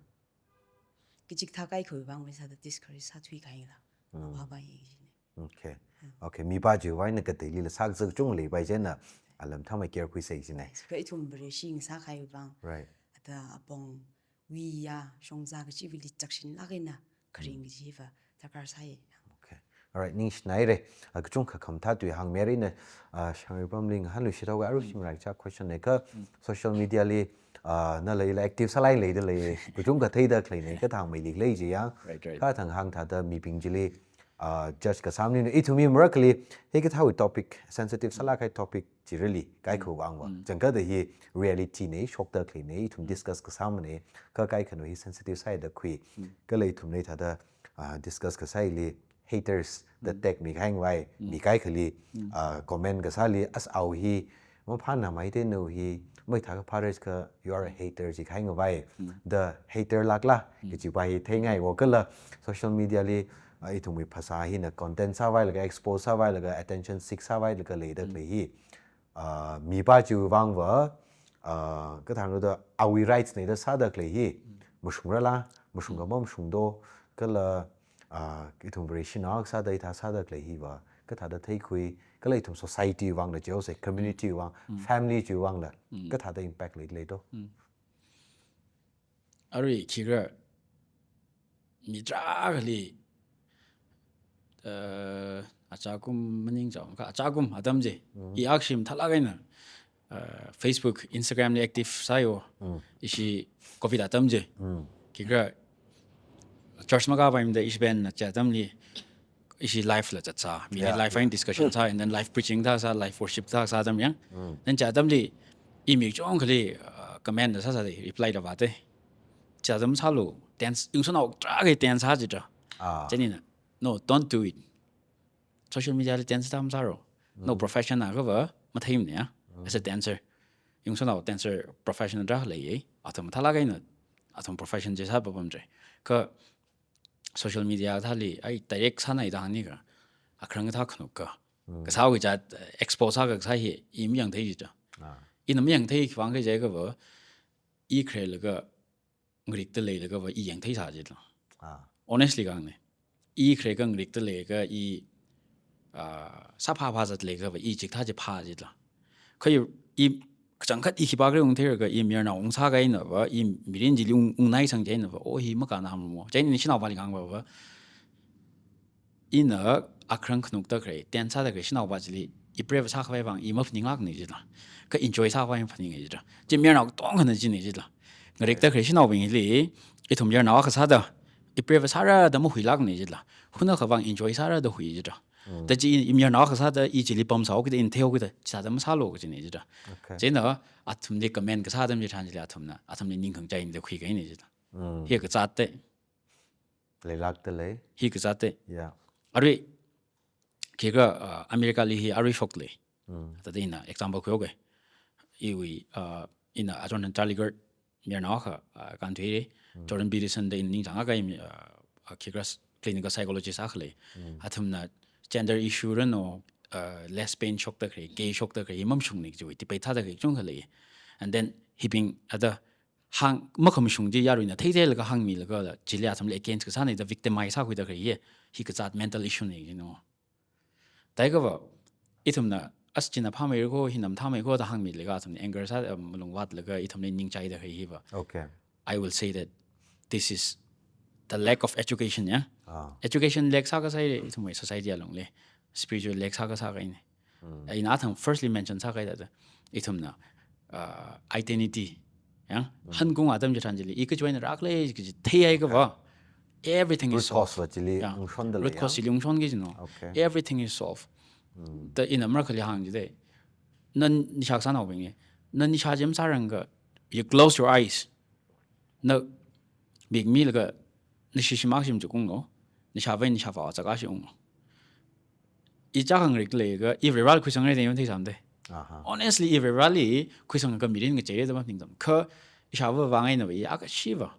Kachikathā kaikhawui vang Vareshi sāda discourage sāthuikahaila. Mm. Vāpai ye kajina. Okay. Okay, mipā chiwui eina kateilila sākazā kachungkha leipai chieina, alam thāmei care khuisa kajina. Kha ithum Vareshi ngasākahaiwui vang. Right. Ata apongwui ya, shongza kachiva̱li chakshinlāk eina kharing kajiva darkar sāya. Okay. Alright, ningshinaira. Ah, kachungkha khamathā tui hāngmihaira ina, ah, Shangripamli ngahānluishit haoga, aruishi maraichā question na kha, social media li, ah, nala ila active sālai leida lei, kachungkha theida khalei na, kathang meili khalei chi yang. Right, right. Kathang hāngthāda mibing chili, ah, judge kasā maningmana, ithumwui marakhali, hikathāwui topic, sensitive sālākkahai topic chi really kaikhawui vangva. Changkada hi reality na, shokda khalei na, ithum discuss kasāmana, kha kaikhana hi sensitive sāhaida khui. Kala ithumna hithāda, ah, discuss kasāli haters da tag mikahai ngavai, mi kaikhali, ah, comment kasāli as au hi, maphānāmei da nao hi, maithā kaphā res kha, you are a hater jikahai ngavai. Da hater lākla, kajipa hi theingai wo kala social media li, ah, ithumwui phasā hina content sāvailaga, expose sāvailaga, attention seek sāvailaga leida khalei hi. Ah, mipā chiwui vangva, ah, kathānlu da awui rights na da sāda khalei hi. Mashungrala, mashungkha mamashungdo, kala, ah, ithum Vareshi nao akha sāda hithā sāda khalei hiva, kathāda theikhui, kala ithum society vangla jihaosa, community vang, family chiwui vangla, kathāda impact lei, leido. Arui khikha mi tarākhali, eh, achākum maningchao, kha achākum atam chi, i akha shim thālāk eina, eh, Facebook, Instagram li active sāya. Ishi covid atam chi. Khikha church makāpaimada ishi band na chi atamli, ishi live la zatsā, mili Yeah, live eina discussion sā, and then live preaching thāsā, live worship thāsā atam yang. Then chi atamli, i mi kachungkhali, uh, comment la sāsā da, reply la vāda. Chi atam sālu, dance, yungsānao tarākha dance sā jida. Ah. Chieina, no, don't do it. Social media li dance tam sāra. No, profession akhava matheimana ya, as a dancer. Yungsānao dancer professional tarākha leiya, athum thālāk eina, athum profession chi sāpapamda. Kha social media thāli, ai, direct sānai da hāngni kha, akharang kathā khanuk kha. Kasā wi chat expose sākasā hi, i mayangthei jida. Ah. Ina mayangthei vang kha jiakhava, i kharelaga, ngarikda leilakhava, i yangtheisā jida. Ah. Honestly kahāngna. I khareka ngarikda leilaga, i, ah, sāphāphā zat leilakhava, i chikathā chi phā jida. Kha i, i kachangkhat i khipākhare ungtheilaga, i mayarnao ungsā kahainava, i mirin chili ung, ungnai sang kahainava, oh hi makānāmamo. Chieina shanaopali kahāngva va, ina akharang khanukda khalei, dance sāda khalei shanaopa chili, i preiva sākhavai vang, i maphaninglākna jida. Kha enjoy sākhavai phaninga jida. Chi mayarnao katongkhana china jida. Ngarikda khalei shanaobingli, ithum mayarnao akha sāda, i preiva sāra da mahuilākna jida. Hunakha vang enjoy sāra da hui jida. Da chi i mayarnao akha sāda, i chili pamsāhaokida, ina theihaokida, chisāda masālu kajina jida. Okay. Chieina, athumli comment kasā atam chitharan chili athumna, athumli ning khangachei eina da khuikahaina jida. Hi kazat te. Leilākda lei. Hi kazat te. Yeah. Arui, khikha, uh, America li hi arui shokli. Thāda ina example khuihaoga. Iwui, uh, ina achon Charlie Kirk, mayarnao akha, uh, kānthuira. Jordan Peterson da ina ningchāng akha, uh, uh, khikha clinical psychologist akha lei. Athumna gender issue rano, uh, lesbian shokda khalei, gay shokda khalei, hi mamashungna kajiwui debate thāda khalei kachungkha lei. And then, hibing, ada, hāng, makhamashung chi yaruina theitheilaga hāngmilaga la, chili athumli against kasāna da victimize sākhuida khalei hi, hi kazat mental issue na kajina. Daikhava, ithumna, as china phāmeira kho, hina mathāmei kho da hāngmilaga athumna anger sā, um, malung vātlaga ithumli ningchaida khalei hiva. Okay. I will say that this is the lack of education, ya. Ah. Education lack sākasā hi ithumwui society alungli, spiritual lack sākasā kahaina. Ina athang firstly mention sākahai thāda, ithumna, uh, identity, ya. Hankung atam chitharan chili, i kachiwui eina rākhala kaji theihaiakhava, everything is Root cause solved. va chili Ya. ungshonda lei, Root cause ya. Chili ungshon kajina. Okay. Everything is solved. Da ina marakhali hāng jida. Na nisha kasānaobing, na nisha chi masārangakha, you close your eyes. Na mik milaga, na shishim akha shim chuk unglu, nishāvā, nishāvā chak akha shi unglu. I chākhangarik leilaga, i Vareli khuisangra da i matheisāmada. Aha. Honestly, i Vareli khuisangakha mirin ngacheira da maphaningsāma. Kha ishāvā vang einava, i akha shiva,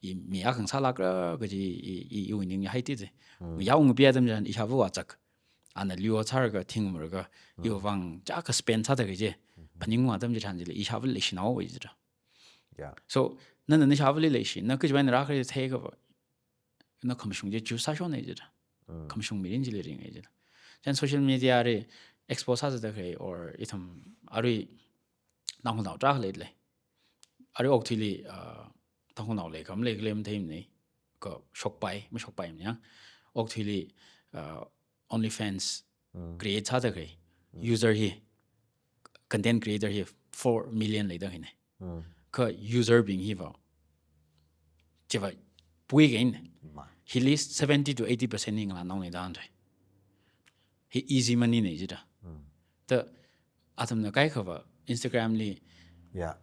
i mi akha ngasālākra kaji i, i, iwui ningli haitida. Yaung pi atam chitharan ishāvā vāchak. Ana liwa sālaga thingmalaga, iwui vang chiyākha spend sāda khalei chi, phaningungda atam chitharan chili ishāvāli leishinao wui jida. Yeah. So, nana nashāvāli leishi, na kachiwui eina rākhala theikha va, na khamashung chi choose sāshona jida. Mm. Khamashung mirin chili ringa jida. Chieina social media li expose sāda khalei or ithum arui Tangkhulnao tarākha leilei. Arui okathuili, uh, Tangkhulnao leikha maleikha matheimana. Kha shokpai, mashokpai mana. Okathuili, uh, OnlyFans Mm. create sāda khalei. Mm. User hi, content creator hi four million leida khaleina. Mm. Kha user bing hi va, chiva pui kahaina. Ma. Hili seventy to eighty percent hi ngalānaona da hānda. Hi easy money na jida. Mm. Da athumna kaikha va Instagram li Yeah.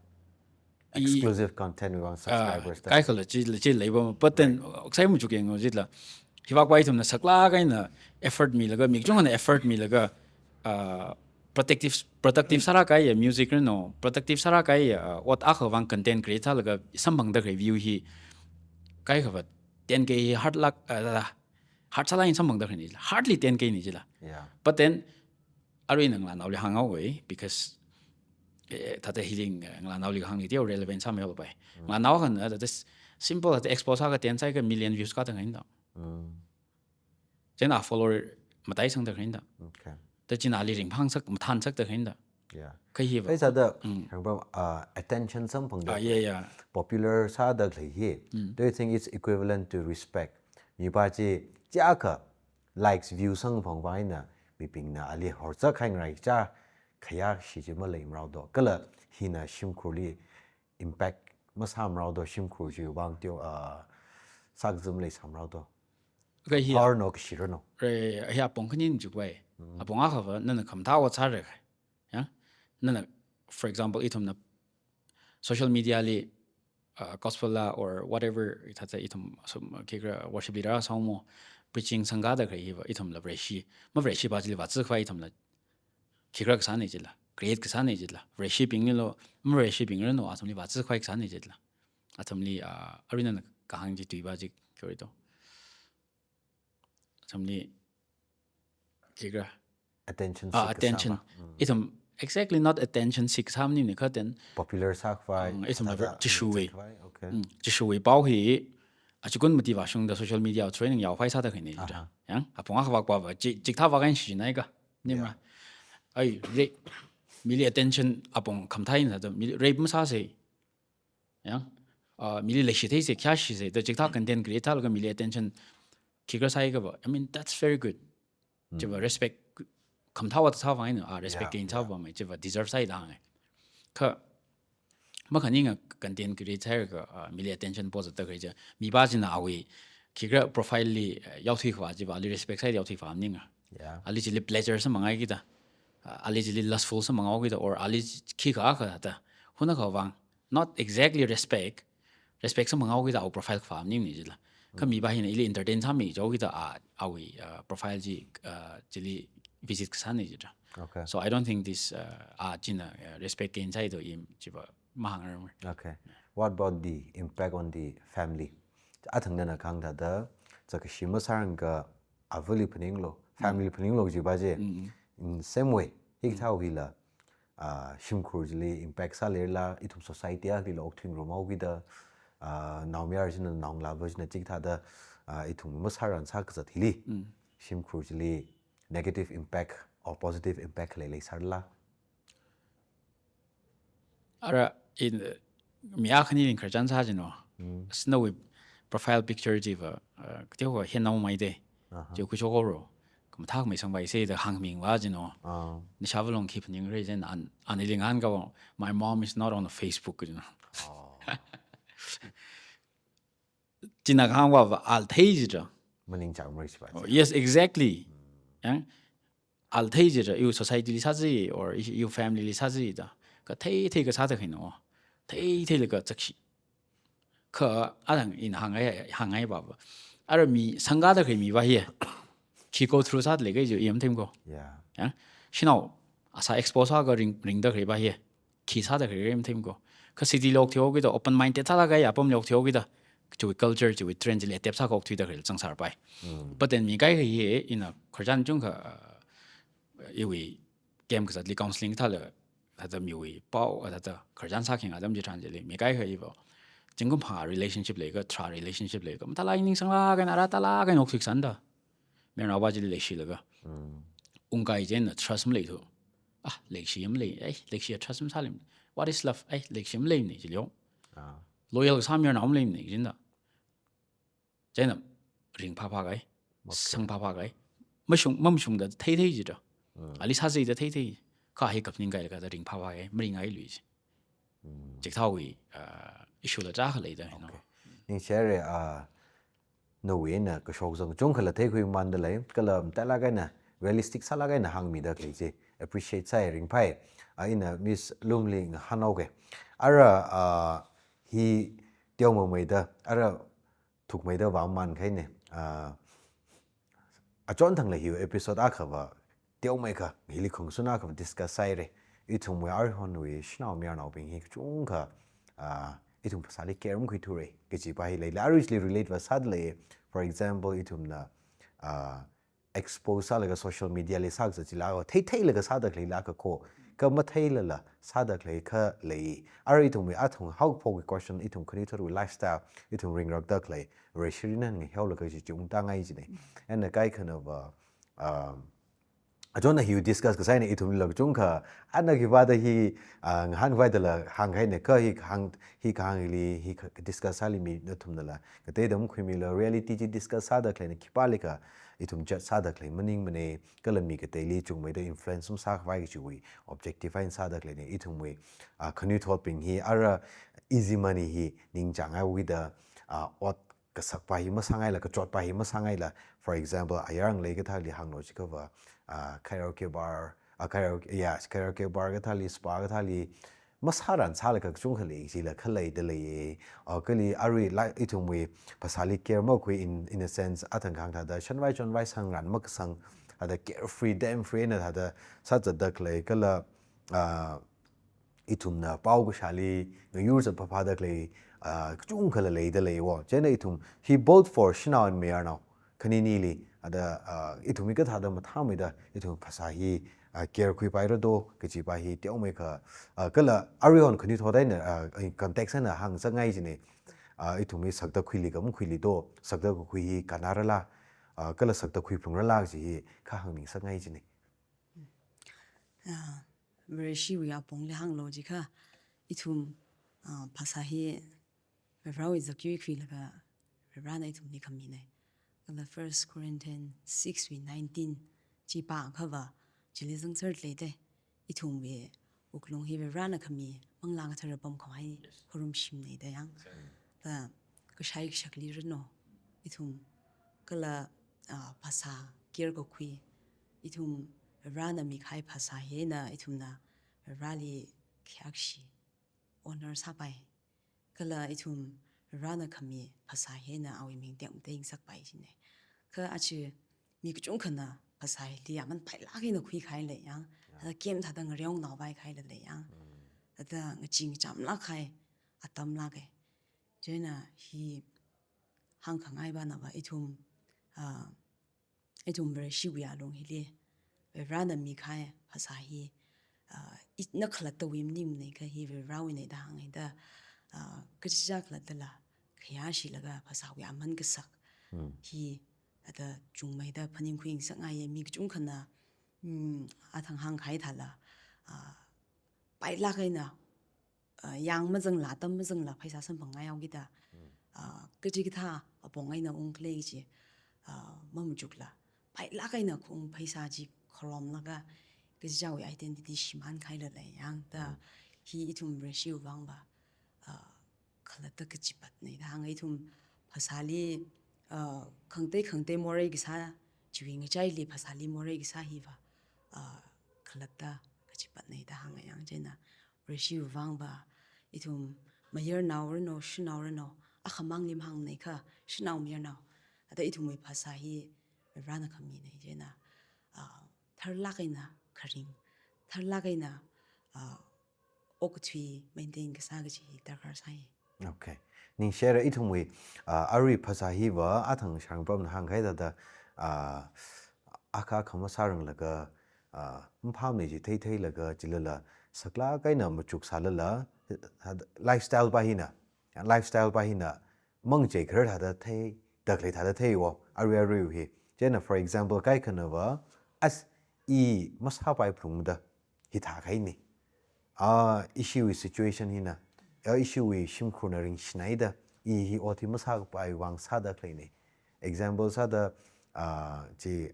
I- Exclusive content wui vang Ah, subscribers da. Kaikha la chi, la chi leiva, but then, Right. uh, sai muchuk yang jila. Hiva khavai ithumna saklāk eina effort milaga, mi kachungkhana effort milaga, uh, productive, productive sālāk kahai music rano, productive sālāk kahai, uh, ot akha vang content create sālaga samphangda khalei view hi kaikha va ten K hi hard luck, uh, hard sālāk eina samphangda khaleina jila. Hardly ten K na jila. Yeah. But then, arui ngalānaoli hānghaowa, because, eh, thāda hili, eh, ngalānaoli hāngli teo relevant sāmeihaopai. Mm. Ngalānao akhana, thāda simple, thāda expose sākha ten sāakha million views kāda khaleina da. Mm. Chieina follower mataisangda khaleina da. Okay. Da chieina ali ringphāngasak, mathānsakda khaleina da. Yeah. Kha hiva. Kha sāda, Mm. hāngba, uh, attention samphangda. Ah, yeah, yeah. Popular sāda khalei hi. Mm. Do you think it's equivalent to respect? Mipā chi, chiyākha likes, views samphang vang eina, mibingna ali horzak khangarai chā khayā kashi chi maleimarao do. Kala hina shimkhurli impact masāmarao do, shimkhur chiwui vang teo, uh, sākazam leisāmarao do. Kha hi Power no kashi rano. Re, hi apong khani machukwai. Mm. Apong akha va, nana khamathā ot sālaga. Yeah? Nana, for example, ithumna social media li, uh, gospel la or whatever, thāda ithum, sum, khikhala worship leader sāhaomo, preaching sangkada khalei hiva, ithumla Vareshi, ma Vareshi pa chili vāzikhavai ithumla, khikhala kasāna jila, create kasāna jila, Vareshibingli lo, ma Vareshibing rano, athumli vāzikhavai kasāna jila. Athumli, uh, arui nana kahāng chi tuiva chi kyo ito. Athumli, khikhala. Attention Ah, seek attention. kasā ba. Mm. Ithum exactly not attention seek sāmaningmana kha then Popular sākhavai, Mm, ithum thāda, Jishuwui. Sākhavai, okay. Mm, Jishuwui pao hi, achikun mati vāshungda social media through eina yaokhavai sāda khaleina jida. Aha. Yang, apong akha vak pa va, chi, chikathā vak eina shichinhai kha. Ning Yeah. ma. Ai, re, mili attention apong khamathā eina sāda, mili rape masāsa. Yang, uh, mili leishi theisa, khayā shisa, da chikathā content create sālaga mili attention khikhala sāakha va. I mean, that's very good. Mm. Chiva respect, khamathā ot sā vang eina, ah, respect Yeah, gain sā yeah. vang mai, chiva deserve sāi da hānga. Kha, makhaninga content create sāakha, ah, mili attention pozatda khalei chi. Mipā china awui, khikhala profile li, eh, yaothui khavā chiva, ali respect sāi yaothui khavā maninga. Yeah. Ali chili pleasure samphanghaokida. Ah, ali chili lustful samphanghaokida, or ali khikha kha da. Hunakha vang. Not exactly respect. Respect samphanghaokida awui profile khavā maningmana jila. Kha Mm. mipā hina ili entertain sāmi jihaokida a, awui, uh, profile chi, uh, chili visit kasāna jida. Okay. So I don't think this, uh, a china, uh, respect gain sāi do im chiva mahāngrarmara. Okay. What about the impact on the family? Athang nana kahāng thāda, zakkashi masārangakha avali phaninglo, Mm. family phaninglo jiva chi. Mm, mm. In same way, hikathā Mm. hila, ah, shimkhur chili impact sālala, ithum society akhali okthuingarumhaokida, ah, naomayara china, naongalāva china chikathāda, ah, ithum masāran sākazat hili, Mm. shimkhur chili negative impact or positive impact khalei leisālala. Ara in, mi akhani ning khararchan sā jino. Mm. Sānawui profile picture chiva, uh, kateokha hinaomai de. Aha. Chi khuishokhaoro. Khamathā khamei sangpaisa da hāngmi va jino. Ah. Nashāva long khi phaningra jin an, an ili ngahānkha va, "My mom is not on the Facebook," jino. Oh. China kahāng va, va al thei jida. Maningchāngmara chiva Oh, chi. Yes, exactly. Mm. Yang, al thei jida, iwui society li sāzi, or i, iwui family li sāzi da. Kha thei, thei kasāda khaleina. Thei, theilaga zakkashi. Kha, athang ina hānghai, hānghai va va. Ara mi sangkada khalei miva hi. Khi go through sāda leikhala chi i matheimako. Yeah. Yang, shanao, asā expose sāakha ring, ringda khaleiva hi. Khi sāda khalei i matheimako. Kha city li okthuihaokida, open minded sālaga ya apamli okthuihaokida. Chiwui culture, chiwui trend chili adapt sākha okthuida khalei zangsārpai. Mm. But then mi kaikha hi, ina khararchan chungkha, uh, iwui camp kazatli counseling thāla, thāda miwui pao, thāda khararchan sākhayang atam chitharan chili, mi kaikha iva, zingkum phangā relationship leiakha, tharā relationship leiakha, mathālāk eina ningsanglāk eina, ara tālāk eina okthuikasāna da. Mayarnaova chili leishilaga. Mm. Ungkahai china trust maleithu. Ah, leikashi malei, eh, leikashiya trust masālei. What is love? Eh, leikashi maleimana chili yo. Ah. Loyal kasā mayarnao maleimana china. China ringphāphākahai, Okay. sangphāphākahai. Mashung, mamashungda theithei jida. Mm. Ali sāzada theithei. Kha hi kaphaning kahailakha da ringphāphākahai, maringailui ji. Mm. Chikathāwui, ah, issue la chākha leida, you know. Okay. Ningshire, ah, nawui eina kashok zang chungkhala theikhuimandalei, kala mathālāk eina realistic sālāk eina hāngmida khalei chi appreciate sāi, ringphāi. Ah, ina Miss Lumli ngahānhaoga. Ara, ah, hi teomeida, ara thukmeida vāmamān kahaina. Ah, achonthangla hiwui episode akhava teomeikha, hili khongsun akhava discuss sāhaira. Ithumwui aruihonwui shanao mayarnaobing hi kachungkha, ah, ithum phasāli care makhuithura kajipa hi leila. Aruili relate vāsādalei. For example, ithumna, ah, expose sālaga social media li sākazat chila, theitheilaga sāda khaleila kha ko, kha matheilala sāda khalei kha lei. Ara ithumwui athang haokaphokki question, ithum khanuithotwui lifestyle, ithum ringrakda khalei, Vareshi eina ngahiaolaga chi chungtāngai jina. Eina kaikhanava, um, achonna hi discuss kasā eina ithumlila kachungkha, ana khipāda hi, ah, ngahānkhavai dala hāngkahaina, kha hi hāng, hi kahāng hili, hi kha discuss sāli mi nathumnala ngateida makhuimila, reality chi discuss sāda khaleina, khipālikha ithum judge sāda khalei maningmana, kala mi kateili chungmeida influence masākhavai kajiwui objective eina sāda khaleina. Ithumwui, ah, khanuithotbing hi ara easy money hi ningchānghaiwuida, ah, ot kasakpa hi masāngaila, kachotpa hi masāngaila. For example, ayar ngalei kathāli hānglu jiakhava, ah, karaoke bar, ah, karaoke, yeah, karaoke bar kathāli, spa kathāli, masāran sālaga kachungkha lei, chila khalei dalei. Ah, kali arui la ithumwui phasāli care makhui in, in a sense, athang kahāng thāda, shanvai chonvai sangran makasang, thāda carefree, damn free eina thāda sāzatda khalei, kala, ah, ithumna pao kashāli ngayur zatphāphāda khalei, ah, kachungkhala leidalei wo. Chieina ithum hi both for shanao and mayarnao khaninili, ada, ah, ithum hikathāda mathāmeida ithum phasā hi, ah, care khuipaira do kajipa hi teomeikha, ah, kala aruihon khanuithot eina, ah, context eina hāngsangngai jina. Ah, ithum hi sakda khuili kha makhuili do, sakda kakhui hi kannarala, ah, kala sakda khuiphungrala kaji hi kha hāngmingsakngai jina. Ah, Vareshiwui apongli hānglu jiakha, ithum, ah, phasā hi Varewui zakyui khuilaga Varena ithumli khamina. Kala First Corinthians six wui nineteen chi pāakhava, chili zangser leida, ithumwui wuklung hi Varena khami, Manglā Kathara pamkhavai, Yes. khorumshimna da yang. Exactly. Da kashai kashakli ranu, ithum kala, ah, phasā care kakhui, ithum Varena mikahai phasā hi eina ithumna Vareli khayākshi, honor sāpai. Kala ithum Varena khami phasā hi eina awui ming tekmatei ngasakpai jina. Kha aja mi kachungkhana phasā hili aman pailāk eina khuikahai lei yang. Yeah. Thāda camp thāda ngareonao vaikahai lei yang. Mm. Thāda ngachee ngachamlāk kahai atam lāka. Chieina hi hāngkhangai banava ithum, ah, ithum Vareshiwui alung hili, Varena mikahai phasā hi, ah, ina khalattawui maningmana kha hi Varewuina da hānga da, ah, kachichā khalattala khayāshilaga phasāwui aman kasak Hmm. hi, ada chungmeida phaningkhui ngasakngaiya mi kachungkhana, mm, athang hāngkahai thāla, ah, pailāk eina, ah, yang mazangla, tam mazangla, pheisā samphangngaihaokida, Hmm. ah, kachikathā apong eina ungkhalei chi, ah, mamachukla, pailāk eina khaung pheisā chi kharomlaga, kachichāwui identity shimānkahaila lei yang da, Hmm. hi ithum Vareshiwui vangva, ah, khalatta kachipatna da hānga. Ithum phasāli, ah, khangatei khangatei morei kasā, chiwui ngachaili phasāli morei kasā hiva, ah, khalatta kachipatna da hānga yang. Chieina Vareshiwui vangva, ithum mayarnao ranu, shanao ranu, akhamangli mahāngmana kha, shanao mayarnao, ada ithumwui phasā hi Varena khamina, chieina, ah, tharlāk eina kharing, tharlāk eina, ah, okathui maintain kasā kaji hi darkar sāi. Okay. Ningshire ithumwui, ah, arui phasā hiva athang Sharangpamna hāngkahai thāda, ah, akha akha masāranglaga, ah, mphāmana chi theitheilaga chilala, saklāk eina machuk sālala, lifestyle pa hina, lifestyle pa hina, mangachei kharar thāda thei, dakhalei thāda thei wo, arui arui hi. Chieina, for example, kaikhanava, as i masāpai phalungda, hithā kahaina. Ah, ishiwui situation hina, ah, ishiwui shimkhurna ringshinaida, i hi ot hi masākapai vang sāda khaleina. Example sāda, ah, chi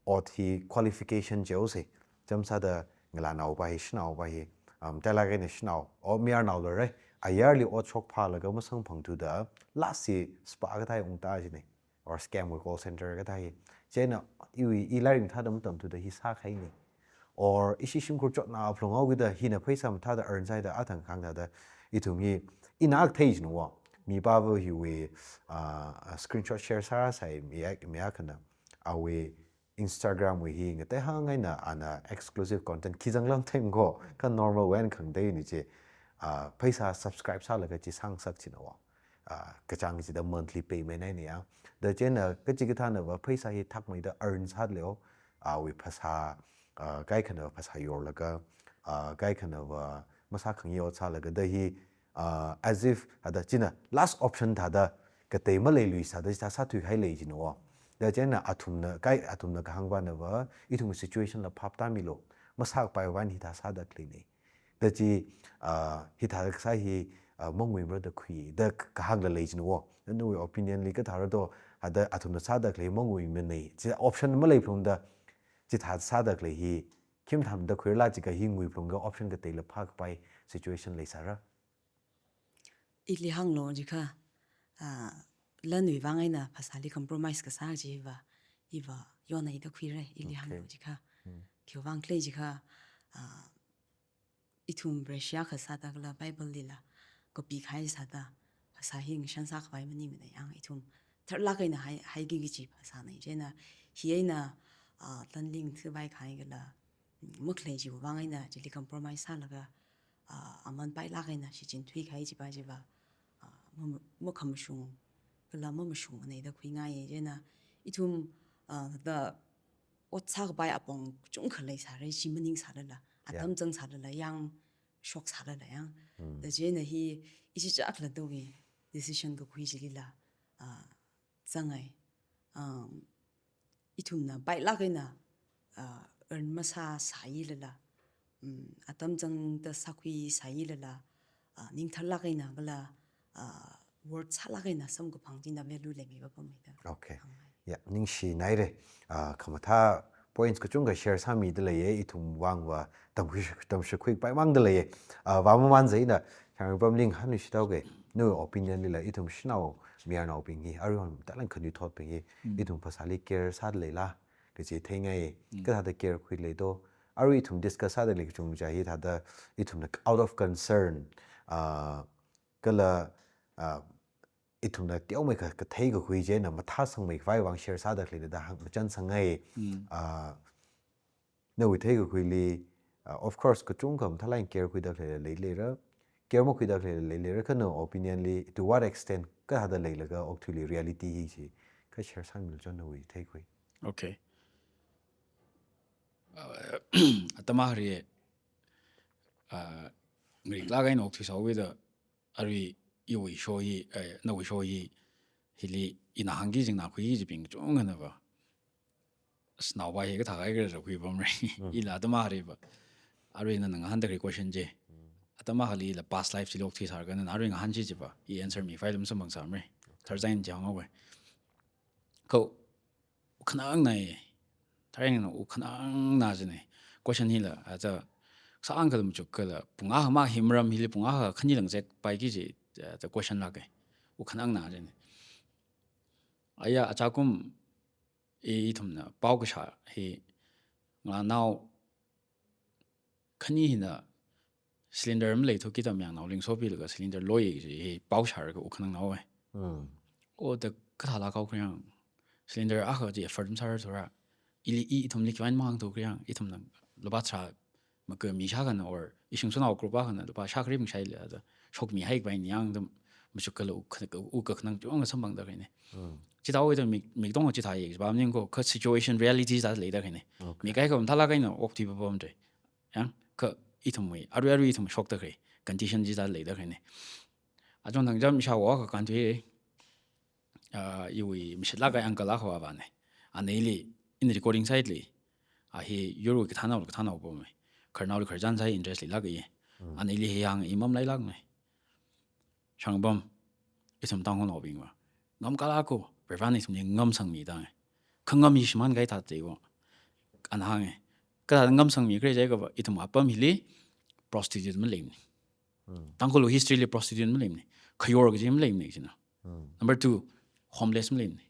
ot hi qualification chi haosa. Chāmsāda ngalānao pa hi, shanao pa hi, um, talak eina shanao, o mayarnao lare, ayarli ot shokphālaga masamphangthuda, last hi spā kathā ungta china. Or scam wui call center kathā hi. Chieina iwui, i lairik mathāda matamthuda hi sākahaina. Or ishi shimkhur chotna phalung haokida hina pheisā mathāda earn sāhaida athang khangthāda ithum hi ina akha thei china wo. Mipava hiwui, ah, screenshot share sārāsai mi ak-, mi akhana. Awui Instagram wui hi ngateihāng eina ana exclusive content khi zanglam theng ko, kha normal wui eina khangatei ni chi, ah, pheisā subscribe sālaga chi sāngasak china wo. Ah, kachāng chida monthly payment eina ya. Da chieina kachikathānava pheisā hi thakmeida earn sālei wo, awui phasā, ah, kaikhanava phasā yorlaga, ah, kaikhanava masākhangai ot sālaga da hi, ah, as if thāda china last option thāda katei maleiluisāda chithā sāthuikahai lei china wo. Da chieina athumna, kai athumna kahāng panava, ithum situation la phap tāmilu, masākapai vang hithā sāda khaleina. Da chi, ah, hithā kasā hi, ah, manguimara da khui, da k-, kahāngla lei china wo. Da nawui opinion li kathāra do, ah, da athumna sāda khalei manguimana. Chi option malei phalungda, chithā sāda khalei hi, khi mathāmada khuirala jiakha hi ngui phalunga option kateila phākapai situation leisāra. Ili hānglu jiakha, ah, lanwui vang eina phasāli compromise kasā chiva, iva yonaida khuira, ili hānglu Okay. jiakha. Hmm. Khiwui vang khala jiakha, ah, ithum Russia kasā thāda kala Bible lila copy kahai sāda, phasā hi ngashan sākapai maningmana yang ithum tharlāk eina hai, haiki kaji phasāna. Chieina hi eina, ah, lan lingthupai kahai kala, mm, makhalei chiwui vang eina chili compromise sālaga, ah, aman pailāk eina shichin thuikahai chipa chiva, ah, ma-, makhamashung kala mamashungmana da khuingaiya. Chieina ithum, ah, da ot sākapai apong kachungkha leisāra, chi maningsālala, Yeah. atam zangsālala, yang shoksālala yang. Hmm. Da chieina hi ichichā khala dowui decision kakhui chilila, ah, zangai. Um, ithumna pailāk eina, ah, earn masāsāilala, um, atam zangda sākhuisāilala, ah, ningtharlāk eina kala, ah, worth sālāk eina samkaphang china value leimipapameida. Okay. Hāngngai. Ya, ningshinaira. Ah, khamathā points kachungkha share sāmida leiya, ithum vangva tamkhui, tamshakhuipai mangda leiya. Ah, vāmamān zaina, Shangripaimli ngahānluishit haoga, nawui opinion lila ithum shanao mayarnaobing hi, aruihon talent khanuithotbing hi, Mm. ithum phasāli care sāda leila, kaji theingai, Mm. kathāda care khuilei do. Arui ithum discuss sāda lei kachungkha hi thāda ithumna out of concern, ah, kala, ah, ithumna teomeikha kathei kakhui chieina mathāsangmeikhavai vang share sāda khaleina da hāng machānsāngai. Mm. Ah, nawui theikakhuili, ah, of course, kachungkha mathālāk eina care khuida khalei leileira, care makhuida khalei leileira, kha nawui opinion li, to what extent, kathāda leilaga okathuili reality hi chi, kha share sāmilu chon nawui theikakhui. Okay. Ah, atam akhali, ah, ngariklāk eina okthuisāhaoda, arui iwui show hi, eh, nawui show hi, hili ina hāngki jing na khuiki jibing kachungkhanava, shanao pa hi kathā kaikhala khuipamra. Mm. Ila atam akhaliva. Arui nana ngahānda khalei question chi. Mm. Atam akhali ila past life chili okthuisālaga nana arui ngahān chi chiva, i answer miphailala masamphangsamra. Tharzain chi hānghaowa. Kha, u khanangna, thareng na u khanangna jina. Question hila, aja, sāngkhala machukkhala, pung akha ma hi maram hili pung akha khani langzekpaiki kaji, eh, the question lāka. U khanangna jina. Aya, achakum, i, ithumna pao kashā hi, ngalānao khani hina cylinder maleithuki tam yang naoling sopilaga cylinder loi kaji hi pao shālaga u khanangnaowa. Hmm. O da kathāla kao kayang. Cylinder akha chi afford masāra thura. Ili i ithumli khiwui eina mahāngthu kayang. Ithumna lupā tharā makami shākhana or ishingsunao group akhana lupā shākhari mashai le da shokmihai khavai ni yang dam. Mashuk kala u kha-, u kakhanang chungkha samphangda khaine. Mm. Chithāwui da mik, mik tongkha chithāya, ba maningkha situation reality da leida khaine. Okay. Mi kaikha mathālāk eina okthui papamda. Yang, kha ithumwui, arui arui ithum shokda khai. Condition chida leida khaine. Achon thang jam isha wa ka country, ah, iwui mishitlāk kahai uncle akha vāvāne. Ana ili, in recording side li, a hi yurwui kathānao, kathānao pamai. Khararnaoli khararchan sāi interest leilāk kahai. Mm. Ana ili hi hānga, i mamalailākmei. Shangpam, ithum Tangkhulnaobingva ngamkālāka, Varivarana ithumli ngamsangmida. Khangam hi shimān kahai thāda leiva. Ana hānga. Kathāda ngamsangmi khala jiakhava, ithum apam hili prostitute maleimane. Mm. Tangkhul history li prostitute maleimane. Khayor kaji maleimane, china. Mm. Number two, homeless maleimane.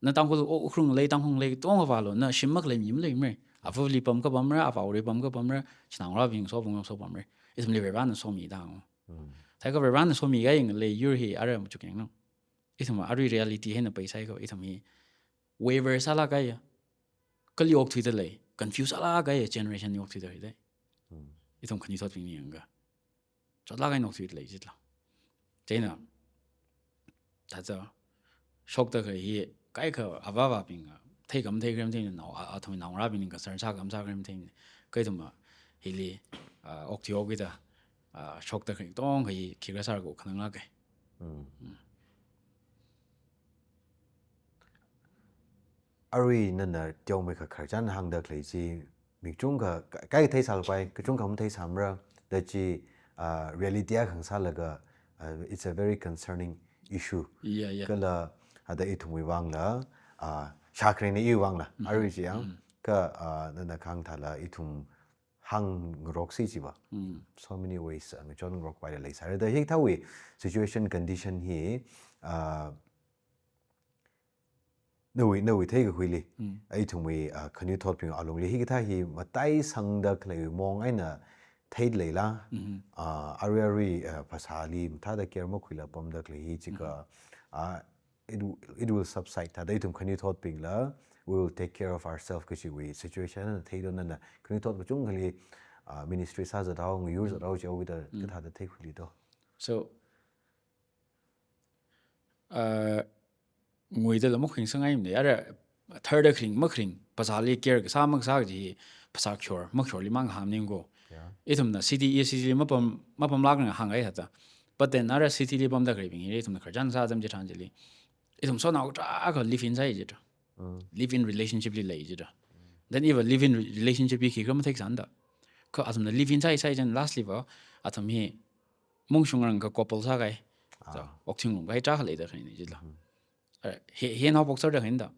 Na Tangkhul o, Ukhrung lei, Tangkhul lei, tongkha vālu, na shim makhalei mi maleimara. Avāli pamkha pamra, avāli pamkha pamra, chinaongarābing so pamkha so pamra. Ithumli Varivarana somida. Mm. Thākha Varivarana somi kahai ngalei yur hi ara machuk yanglu. Ithum arui reality hi eina pai sāakha, ithum hi waver sālāk kahai. Kali okthuida lei, confuse sālāk kahai generation li okthuida lei. Mm. Ithum khanuithotbingli yangakha. Chotlāk eina okthuida lei jitla. Chieina, thāda shokda khalei hi, kaikha avā avābing, theikha matheikha matheimana, a, athum naongarābingli concern sākha masākha matheimana. Kha ithum hili, ah, okthui okida, ah, shokda khalei tongkha hi khikha sāra ko khananglāka. Mm. Mm. Arui nana teomeikha khararchan hāngda khalei chi, mi kachungkha, ka-, kaikha theisālapai, kachungkha matheisāmara, da chi, ah, reality akha ngasālaga, ah, it's a very concerning issue. Yeah, yeah. Kala, ada ithumwui vangla, ah, shākharing na iwui vangla, mm-hmm, arui chi yang, mm-hmm, kha, ah, nana kahāng thāla ithum hāngngaroksi chiva. Mm. So many ways, ah, ngachonngarokpaila leisāra. Da hikathāwui situation condition hi, ah, nawui, nawui theikakhuili. Mm. Ithumwui, ah, khanuithotbing alungli hikathā hi mataisangda khalei mong eina theida leila. Mm-hmm. Ah, arui arui, ah, phasāli mathāda care makhuila pamda khalei hi jiakha, mm-hmm, ah, it w-, it will subside. Thāda ithum khanuithotbingla, we will take care of ourselves kajiwui situation na theilu nana. Khanuithot kachungkhali, ah, ministry sāzat haowa, ngayur zat haowa jihaowuida, mm, kathāda theikhuilu do. So, ah, nguida la makhuisangngaimana, ara tharda kharing makharing, phasāli care kasā makasā kaji, phasā khor, makhorli mang hāngning ko. Yeah. Ithumna city, i city li mapam, mapamlākna hāngngai thāda. But then ara city li pamda khaleibing hi, ithumna khararchan sā atam chitharan chili, ithum sonao tarākha live in sāi jida. Mm. Live in relationship li lei jida. Then iva live in re-, relationship hi khikha matheisāmada. Kha athumna live in sāi sāi chieina lastly va, athum hi mungshungrang kha couple sākahai. Ah. So, okthing lungkahai tarākha leida khaina jila. Mm. Ara, hi, hi naopok sārda khaina da.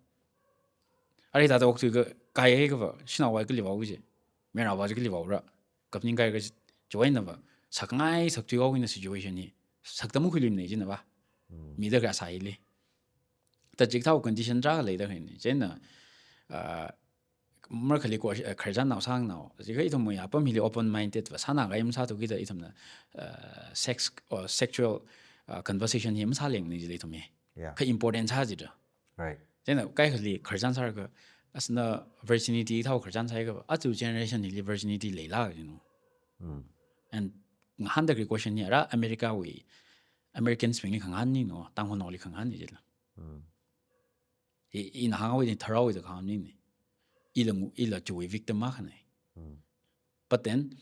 Ara hithāda okthui kahai, kahaiakhava, shanaova kali vāo ji. Mayarnaova ji kali vāora. Kapning kahai kaji, chiwui einava, sakngai sakthui haowa eina situation hi. Sakda makhuiluimana jina va. Mm. Mida kha sāili. Da chikathā condition tarākha leida khaina. Chieina, ah, marakhali ko, eh, khararchan nao sāngnao. Jiakha ithumwui apam hili open minded va sāna kahai masāthu kida ithumna, eh, sex or sexual, eh, conversation hi masālengmana jila ithum hi. Yeah. Kha important sā jida. Right. Chieina kaikhali khararchan sālaga, as na virginity thao khararchan sāakha, aja generation hili virginity leila jino. Mm. And ngahānda khalei question hi ara America wui, Americans bingli khangahānna no, Tangkhulnaoli khangahānna jila. Mm. I, ina hānghaowa ni tharhaowa da kahāng maningmana. Ila ngu-, ila chiwui victim makhana. Mm. But then,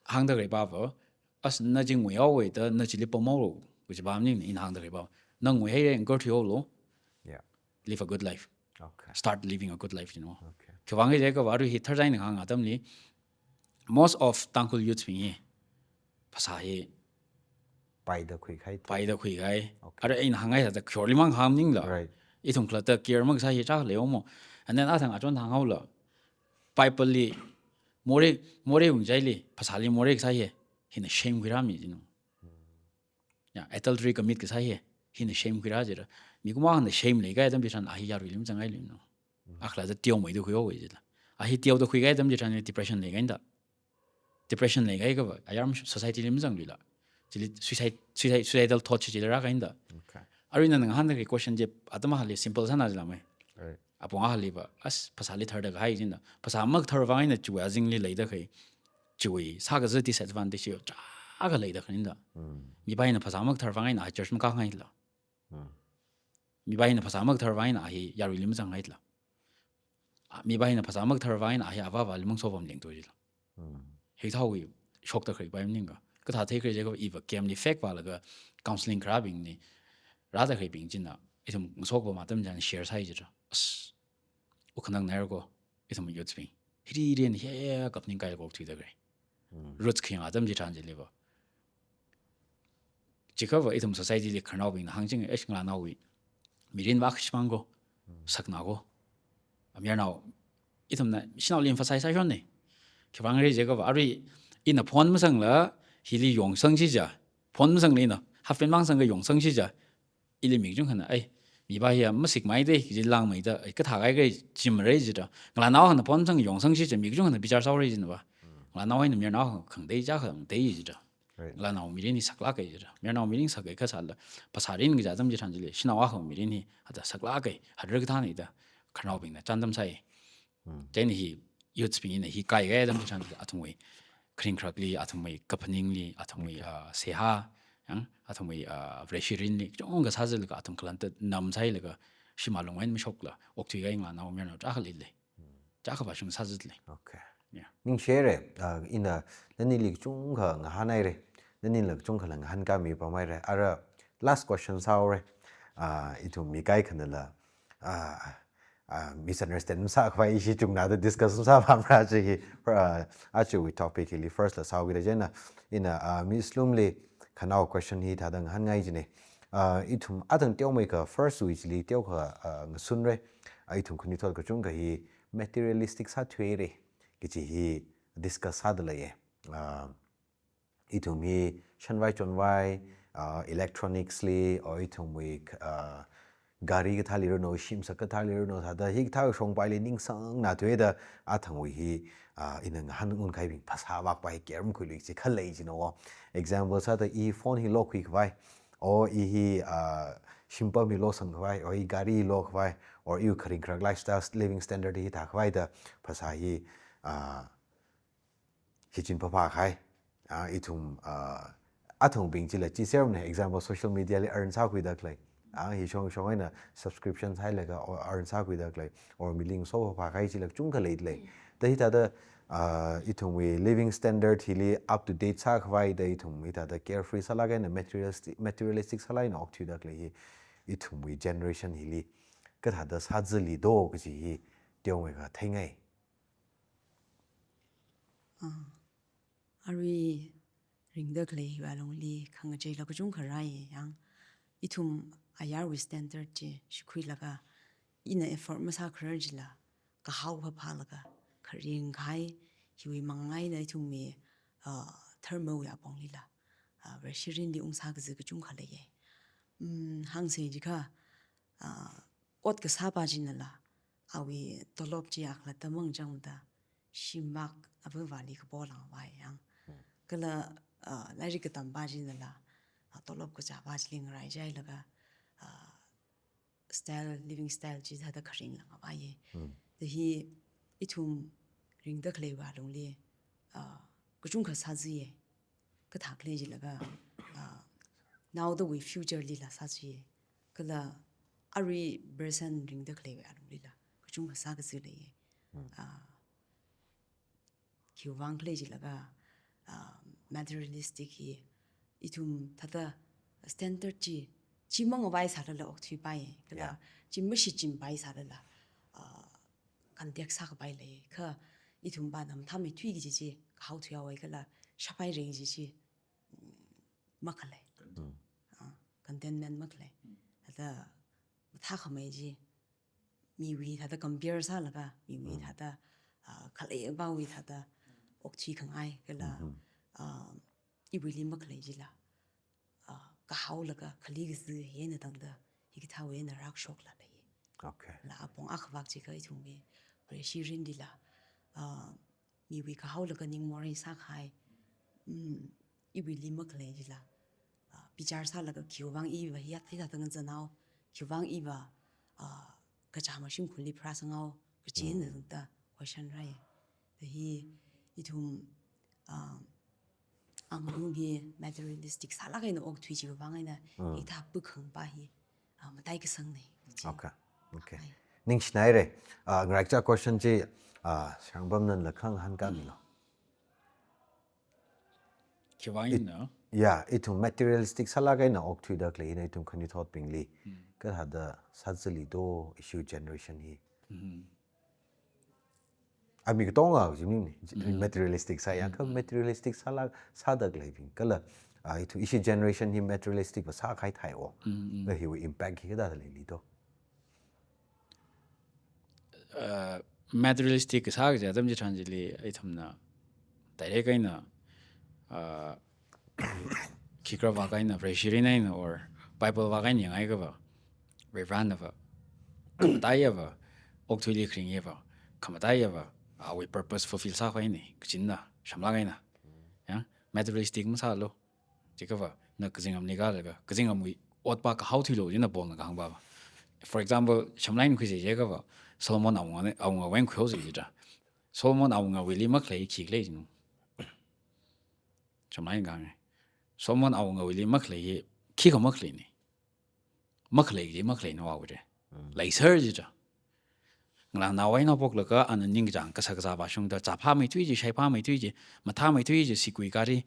hāngda khalei pava, as na chi nguihaowa da na chili pamhaolu, kaji pa maningmana, ina hāngda khalei pava. Na nguihaira, ngkar thuihaolu. Yeah. Live a good life. Okay. Start living a good life, you know. Okay. Khiwuivang jiakha arui hi tharzaina kahāng atamli, most of Tangkhul youths bing hi, phasā hi paida khuikahai. Paida khuikahai. Okay. Ara ina hāngngai thāda khorli mang hāng maningla. Right. Ithum khalatta care makasā hi tarākha leihaowa mo. And then athang achon hānghaola. Bible li morei, morei ungchaili, phasāli morei kasā hi, hina shame khuirāmi jino. Mm. Ya, adultery commit kasā hi, hina shame khuirā jira. Mikumo akhana shame leikahai atam chitharan a hi yaruili mazangngailui no. Mm. A khalatta teomeida khuihaowa jila. A hi teoda khuikahai atam chitharan depression leikahaina da. Depression leikahaikha va, ayar society li mazangluila. Chili suicide, suicide, suicidal thoughts chili rākahaina da. Okay. Arui nana ngahānda khalei question chi, atam akhali simple sāna jila mai. Right. Apong akhali va, as phasāli tharda kahai jina. Phasā makathar vang eina chiwui azingli leida kahai. Chiwui, sākazat disadvantage yo, cha, akha leida khaninda. Mipā hina phasā makathar vang eina a church makāngaila. Mipā hina phasā makathar vang eina a hi yaruili mazangngaila. A, mipā hina phasā makathar vang eina a hi avāvali mangso pamleng to jila. Hikathāwui shokta kharei pai maningakha. Kathā theikharei jiakha iva camp li fek vālaga counseling kharābingli rāda khareibing china ithum ngasopa atam china share sāi jira. As, ukhanang nair ko, ithum youths bing. Hiri rin he kapning kai kok thuida kharei. Roots khayang atam chitharan chiliva. Chikhava ithum society li khararnaobingna hāngching, "Eish, ngalānaowui mirin vākashimang ko, sakna ko." Mayarnao, ithumna shanaoli emphasize sāshonne. Khiwuivang khala jiakhava, arui ina phone masangla, hili yongsang chicha. Phone masangla ina, half pant mang sanglaga yongsang chicha. Ili mi kachungkhana, "Ai, mipā hiya masikmai de," ji langmeida, "Ai, kathā kai kai chimrei," jida. Ngalānao hina phone masang yongsang chicha, mi kachungkhana bichar sāhaorei jina va. Ngalānao hina mayarnao khangatei cha khangatei jida. Right. Ngalānao mirin hi saklāka jida. Mayarnao mirin sakai kasāla, phasā rin kaja atam chitharan chili, shanao akha mirin hi hithāda saklāka, hithāda kathāna da khararnaobingna chānjam sāi. Chieina hi youths bingna hi kaikai atam chitharan chili athumwui kharing kharakli, athumwui kaphaningli, athumwui, ah, seihā, yang, athumwui, ah, Vareshi mirinli, kachungkha sāzatlaga athum khalantat nam sāhailaga, shim alung eina mashokla okthui kahai ngalānao mayarnao tarākha leilei. Tarākha vāshung sāzatlei. Okay. Yeah. Ningshire, ah, ina nanili kachungkha ngahānhaire. Nanila kachungkhala ngahānkāmi pamhaire. Ara last question sāhaore. Ah, ithum mi kaikhanala, ah, ah, misunderstand masākhavai ishi chungnada discuss masāpamra chi hi, ah, ajawui topic hili first la sāhaokida chieina, ina, ah, Miss Lumli khanao question hithāda ngahānngai jine. Ah, ithum athang teomeikha first wui chili teokha, ah, ngasunre. Ah, ithum khanuithot kachungkha hi materialistic sāthuire kaji hi discuss sāda leiye. Ah, ithum hi shanvai chonvai, ah, electronics li, or ithumwui, ah, gari kathāli rano, shimsak kathāli rano, thāda hikathā shongpaili ningsangna thuida athangwui hi, ah, ina ngahānngai kahaibing phasā vākpai ker makhuilui chi khalei jina o. Example sāda i phone hi lokhuikhavai, or i hi, ah, shimpam hi losangkhavai, or i gari lokhavai, or iwui kharing kharak lifestyle, living standard hi thākhavai da phasā hi, ah, hichin phaphā kahai. Ah, ithum, ah, athangbing chila chi serumne, example, social media li earn sākhuida khalei. Ah, hi shong shong eina subscription sāhailaga, or earn sākhuida khalei, or miling so phaphā kahai chila kachungkha leilei. Da hithāda, ah, ithumwui living standard hili up to date sākhavai da ithum hithāda carefree sālaga eina materialistic, materialistic sālaga eina okthuida khalei hi ithumwui generation hili kathāda sāzatli do kaji hi teomeikha theingai. Ah, arui ringda khalei hiwui alungli khangacheila kachungkha rāi yang. Ithum ayarwui standard chi shikhuilaga, ina effort masākharar chila, kahao phaphālaga, kharing kahai hiwui mangā eina ithumwui, ah, dharmawui aponglila, ah, Vareshi mirinli ungsā kazi kachungkha leiye. Mm, hāngsa jiakha, ah, ot kasāpa chinala, awui tolop chi akhalatta mangachangda, shim mak avāvali kapo langvai yang. Kala, ah, lairik katampa chinala, ah, tolop kachāpa chili ngaraichailaga, ah, style, living style chi thāda kharing langvaiye. Da hi ithum ringda khaleiwui alungli, ah, kachungkha sāzaiye. Kathā khalei jilaga, ah, naodawui future lila sāzaiye. Kala arui present ringda khaleiwui alunglila kachungkha sākazi leiye. Ah, khiwuivang khalei jilaga, ah, materialistic hi ithum thāda standard chi, chi mangavai sālala okthuipai, kala chi mashichinpai sālala, ah, contact sākapai lei. Kha ithum pāna mathāmeithui kaji chi, kahao thuihaowai kala shāpairei kaji chi, mm, makhalei. Ah, contentment makhalei. Thāda mathākhamei chi, miwui thāda compare sālaga, miwui thāda, ah, khalei apāwui thāda okthui khangai kala, ah, iwuili makhalei jila, ah, kahaolaga khali kazi hina tangda, hikathāwui eina rākashokla leiye. Okay. La apong akhavak jiakha ithumwui Vareshi mirinlila, ah, miwui kahaolaga ningmorei sākahai, mm, iwuili makhalei jila, ah, bichar sālaga khiwuivang iva hi, hithāda ngazanhao, khiwuivang iva, ah, kachā mashimkhurli pharāsanghao, kachi eina tangda question rāi. Da hi ithum, ah, Angmung hi materialistic sālāk eina okthui chiwui vang eina, mm, hithā pukhang pa hi, ah, matai kasangna. Okay. Okay. Ai. Ningshinaira. Ah, ngaraicha question chi, ah, Shangpamnala khangahān khamilo. Khiwui vang eina? Ya, ithum materialistic sālāk eina okthuida khalei hina ithum khanuithotbingli. Hmm. Kathāda sāzāli do, ishi generation hi. Hmm. Ami katonga jimni, hmm, materialistic sāya, kha, hmm, materialistic sālāk, sāda khaleibing. Kala, ah, ithum ishi generation hi materialistic va sākahai thai o. Hmm, hmm. Kha hiwui impact hi kathāda leili do. Uh, materialistic sā kaji atam chitharan chili ithumna direct eina, uh, khikha vākahai eina, Vareshi mirin eina or Bible vākahai eina yangai kava, Reverend va, khamataiya va, okathuili kharingya va, khamataiya va, awui purpose fulfill sākhavai eina, kachinna, shamlāk eina. Ya, materialistic masālu. Chikha va, na kazingram nikha laga, kazingramwui ot pa kahao thuilu, china Paulna kahāng pa va. For example, shamlāk eina khuisa jiakha va, Solomon awunga, awunga vang khuihaosa jida. Solomon awungawuili makhalei khikhala jinu. Shamlāk eina kahānga. Solomon awungawuili makhalei hi, khikha makhaleina. Makhalei kaji makhaleina awui de. Mm. Leiser jida. Ngalānaowui eina phoklaga ana ningkachāng kasā kasā vāshungda, chāphāmeithui chi, shaiphāmeithui chi, mathāmeithui chi, sikui gari,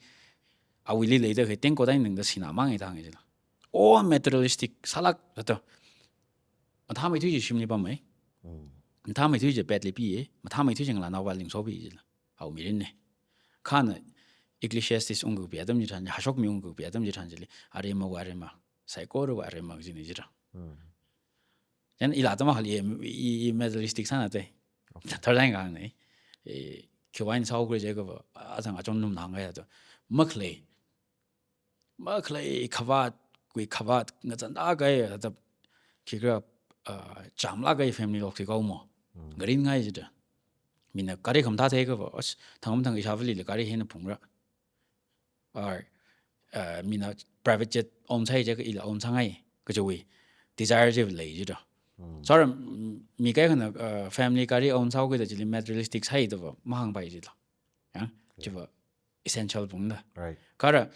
awuili leida khalei tengkot eina ningda sinā mang eina thang jila. All materialistic sālāk da. Mathāmeithui chi shimli pammi. Mm. Mathāmeithui chi petli pi, mathāmeithui chi ngalānaowui lingsopi jila. Awui mirinna. Khana Ecclesiastes ungkapi atam chitharan, hashok mi ungkapi atam chitharan chili, aremawui arema, saikorawui arema kajina jida. Hmm. Chieina ila atam akhali, i, i materialistic sāna te. Okay. Third line kahāngna. Eh, khiwui vang sāhaokhala jiakha va, achang achon num nang kaya to. Makhalei. Makhalei khavāt, kui khavāt, ngazanlāk kahai, thāda khikha, uh, chamlāk kahai family lok thikao mo. Mm. Ngarin ngai jida. Mina gari khamathā theikha va, as, thangam thang ishāvālila gari hina phungra. Or, uh, mina private jet om sai jiakha ila om sāngai, kajiwui desire chi lei jida. Mm. Sāra, mm, mi kaikhana, uh, family gari om sāhaokida chili materialistic sāi da va, mahāngpai jila. Ya, yeah, chiva essential pungna. Right. Kha ara,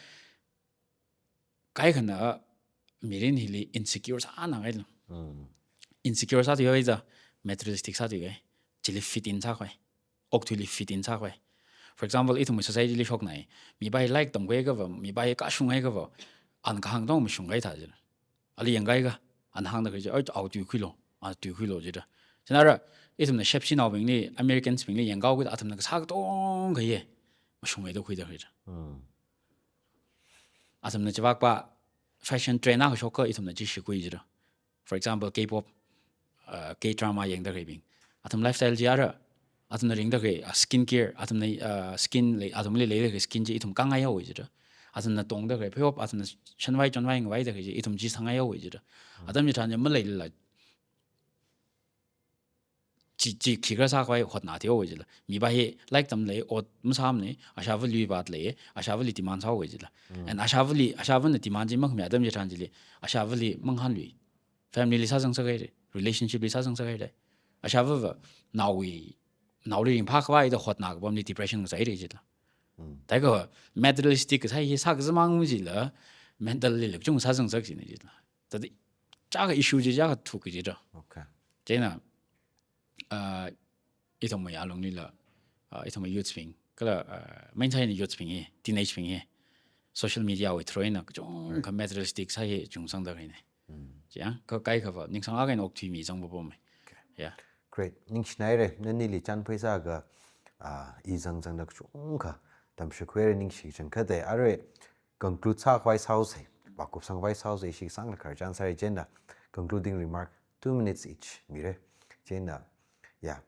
kaikhana mirin hili insecure sāngai lo. Mm. Insecure sāthuihaida, materialistic sāthuihaida, chili fit in sākhavai. Okathuili fit in sākhavai. For example, ithum society li shoknai. Mipa hi lairik tamkahai kava, mipa hi kashunghai kava, ana kahāng tong mashunghai thā jina. Ali yangngai kha, ana hāngda khalei chi, "Oi, awui tui khuilu, awui tui khuilu," jida. Chieina ara, ithumna shepshinaobingli, Americans bingli yangkahao kida, athumna kasā katong kaye, mashunghai da khuida khalei chi. Hmm. Athumna chivak pa, fashion trend akha shokkha, ithumna chi shikhui jida. For example, K-pop, uh, K-drama yangda khaleibing. Athum lifestyle chi ara, athumna ringda khalei, uh, skin care, athumna, uh, skin lei, athumli leida khalei skin chi ithum khangai haowa jida. Athumna tongda khalei, pheihop, athumna shanvai, chonvai, ngavaida khalei chi, ithum chi sāngai haowa jida. Hmm. Atam chitharan chi maleilala, chi, chi khikha sākhavai hotnathuihaowa jila. Mipa hi lairik tamlei, ot masāmana, ashāvāli vātlei, ashāvāli demand sāhaowa jila. Mm. And ashāvāli, ashāvāna demand chi makhami atam chitharan chili, ashāvāli mangahānlui. Family li sāzang sākhaira, relationship li sāzang sākhaira. Ashāvā va, naowui, naoli ringphākhavai da hotna kapamli depression kasā haira jila. Mm. Thākha materialistic kasā hi sākazamang jila, mental li lukchung sāzang sāki jina jila. Thāda, chaka issue chi chaka thuk jida. Okay. Chieina, uh, ithumwui alunglila, uh, ithumwui youths bing, kala, uh, main china youths bing hi, teenage bing hi, social media wui through eina kachungkha, right, materialistic sā hi chungsangda khaleina. Mm. Chiya, kha kaikha va, ningsang akha eina okthuimi zangpapamma. Okay. Yeah. Great. Ningshinaira, nanili chānphai sākha, uh, i zangzangda kachungkha tamshikhuira ningshi changkhatta, ara, conclude sākhavai sāhaosa, vākupsangkhavai sāhaosa, ishi sangla khararchan sāra chieina, concluding remark, two minutes each, mira. Chieina, yeah.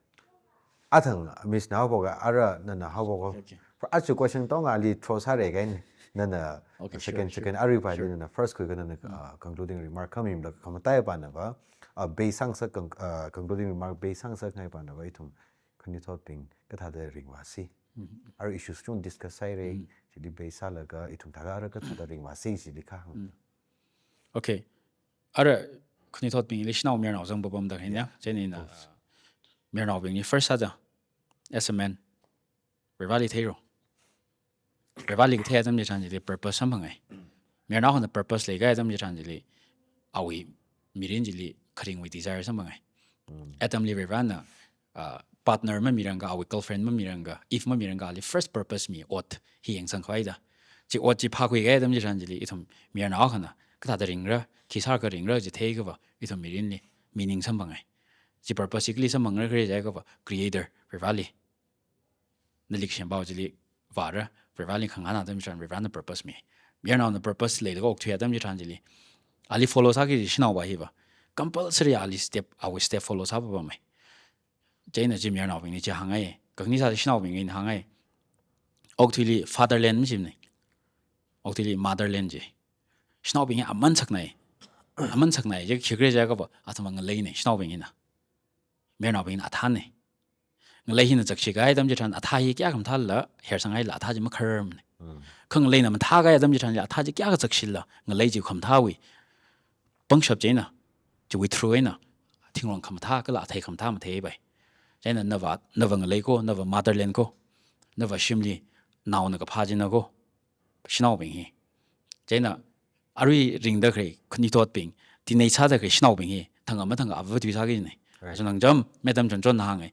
Athang, Miss na haophok, ara nana haophok. Okay. For aja question tong ali throw sāra kahaina, nana, okay, second, sure, sure, second, arui pa, sure, nana first khuikha nana, mm, uh, concluding remark khamimla khamataiya pana va, uh, base sāngasak con-, uh, concluding remark base sāngasakngai pana va, ithum khanuithotbing kathāda ringvāsi. Mm-hmm. Ara issues chung discuss sāhaira, mm, chili base sālaga ithum thāda ara kathāda ringvāsi chili kahāng. Mm. Okay. Ara khanuithotbingli shanao mayarnao zangpapamda khaleina, yeah, chieina, of course, uh, mayarnaobingli first sāda, as a man, Varivarāli theilu. Varivarāli kathei atam chitharan chili purpose samphangai. Mayarnao akhana purpose leikahai atam chitharan chili awui mirin chili kharingwui desire samphangai. Adamli Varivarāna, ah, partner mamirangakha, awui girlfriend mamirangakha, Eve mamirangakha, ali first purpose mi ot hi yangsangkhavai da. Chi ot chi phākhuikahai atam chitharan chili ithum mayarnao akhana kathāda ringra, khi sākha ringra chi theiakhava ithum mirinli meaning samphangai. Chi purpose hi kali samphangra khala jiakhava Creator Varivarāli, nali kasempao chili vāra, Varivarāli khangahān atam chitharan Varivarāna purpose mi. Mayarnaona purpose leilaga okthui atam chitharan chili ali follow sāki kaji shanaova hiva compulsory ali step, awui step follow sāpapamai. Chieina chi mayarnaobingli chi hāngai, kakhanisa shanaobingli hāngai. Okthuili fatherland mashimana. Okthuili motherland ji. Shanaobing hi aman saknai. Aman saknai ji khikhala jiakhava athumva ngaleina, shanaobing hina. Mayarnaobingna athāna. Ngalei hina zakshikahai atam chitharan athā hi kayākha mathālala, hersanghailala athā chi makhararmana. Kha ngaleina mathākahai atam chitharan athā chi kayākha zakshilala, ngalei chi khamathāwui pangshap chieina, chiwui through eina thingrong khamathā kala athei khamathā matheipai. Chieina nava, nava ngalei ko, nava motherland ko, nava shimli naona kaphā china ko, shanaobing hi. Chieina arui ringda khalei khanuithotbing, teenage sāda khalei shanaobing hi thangkha mathangkha ava tui sāki kajina. Right. Aja nang jam, madam chonchonna hāngai.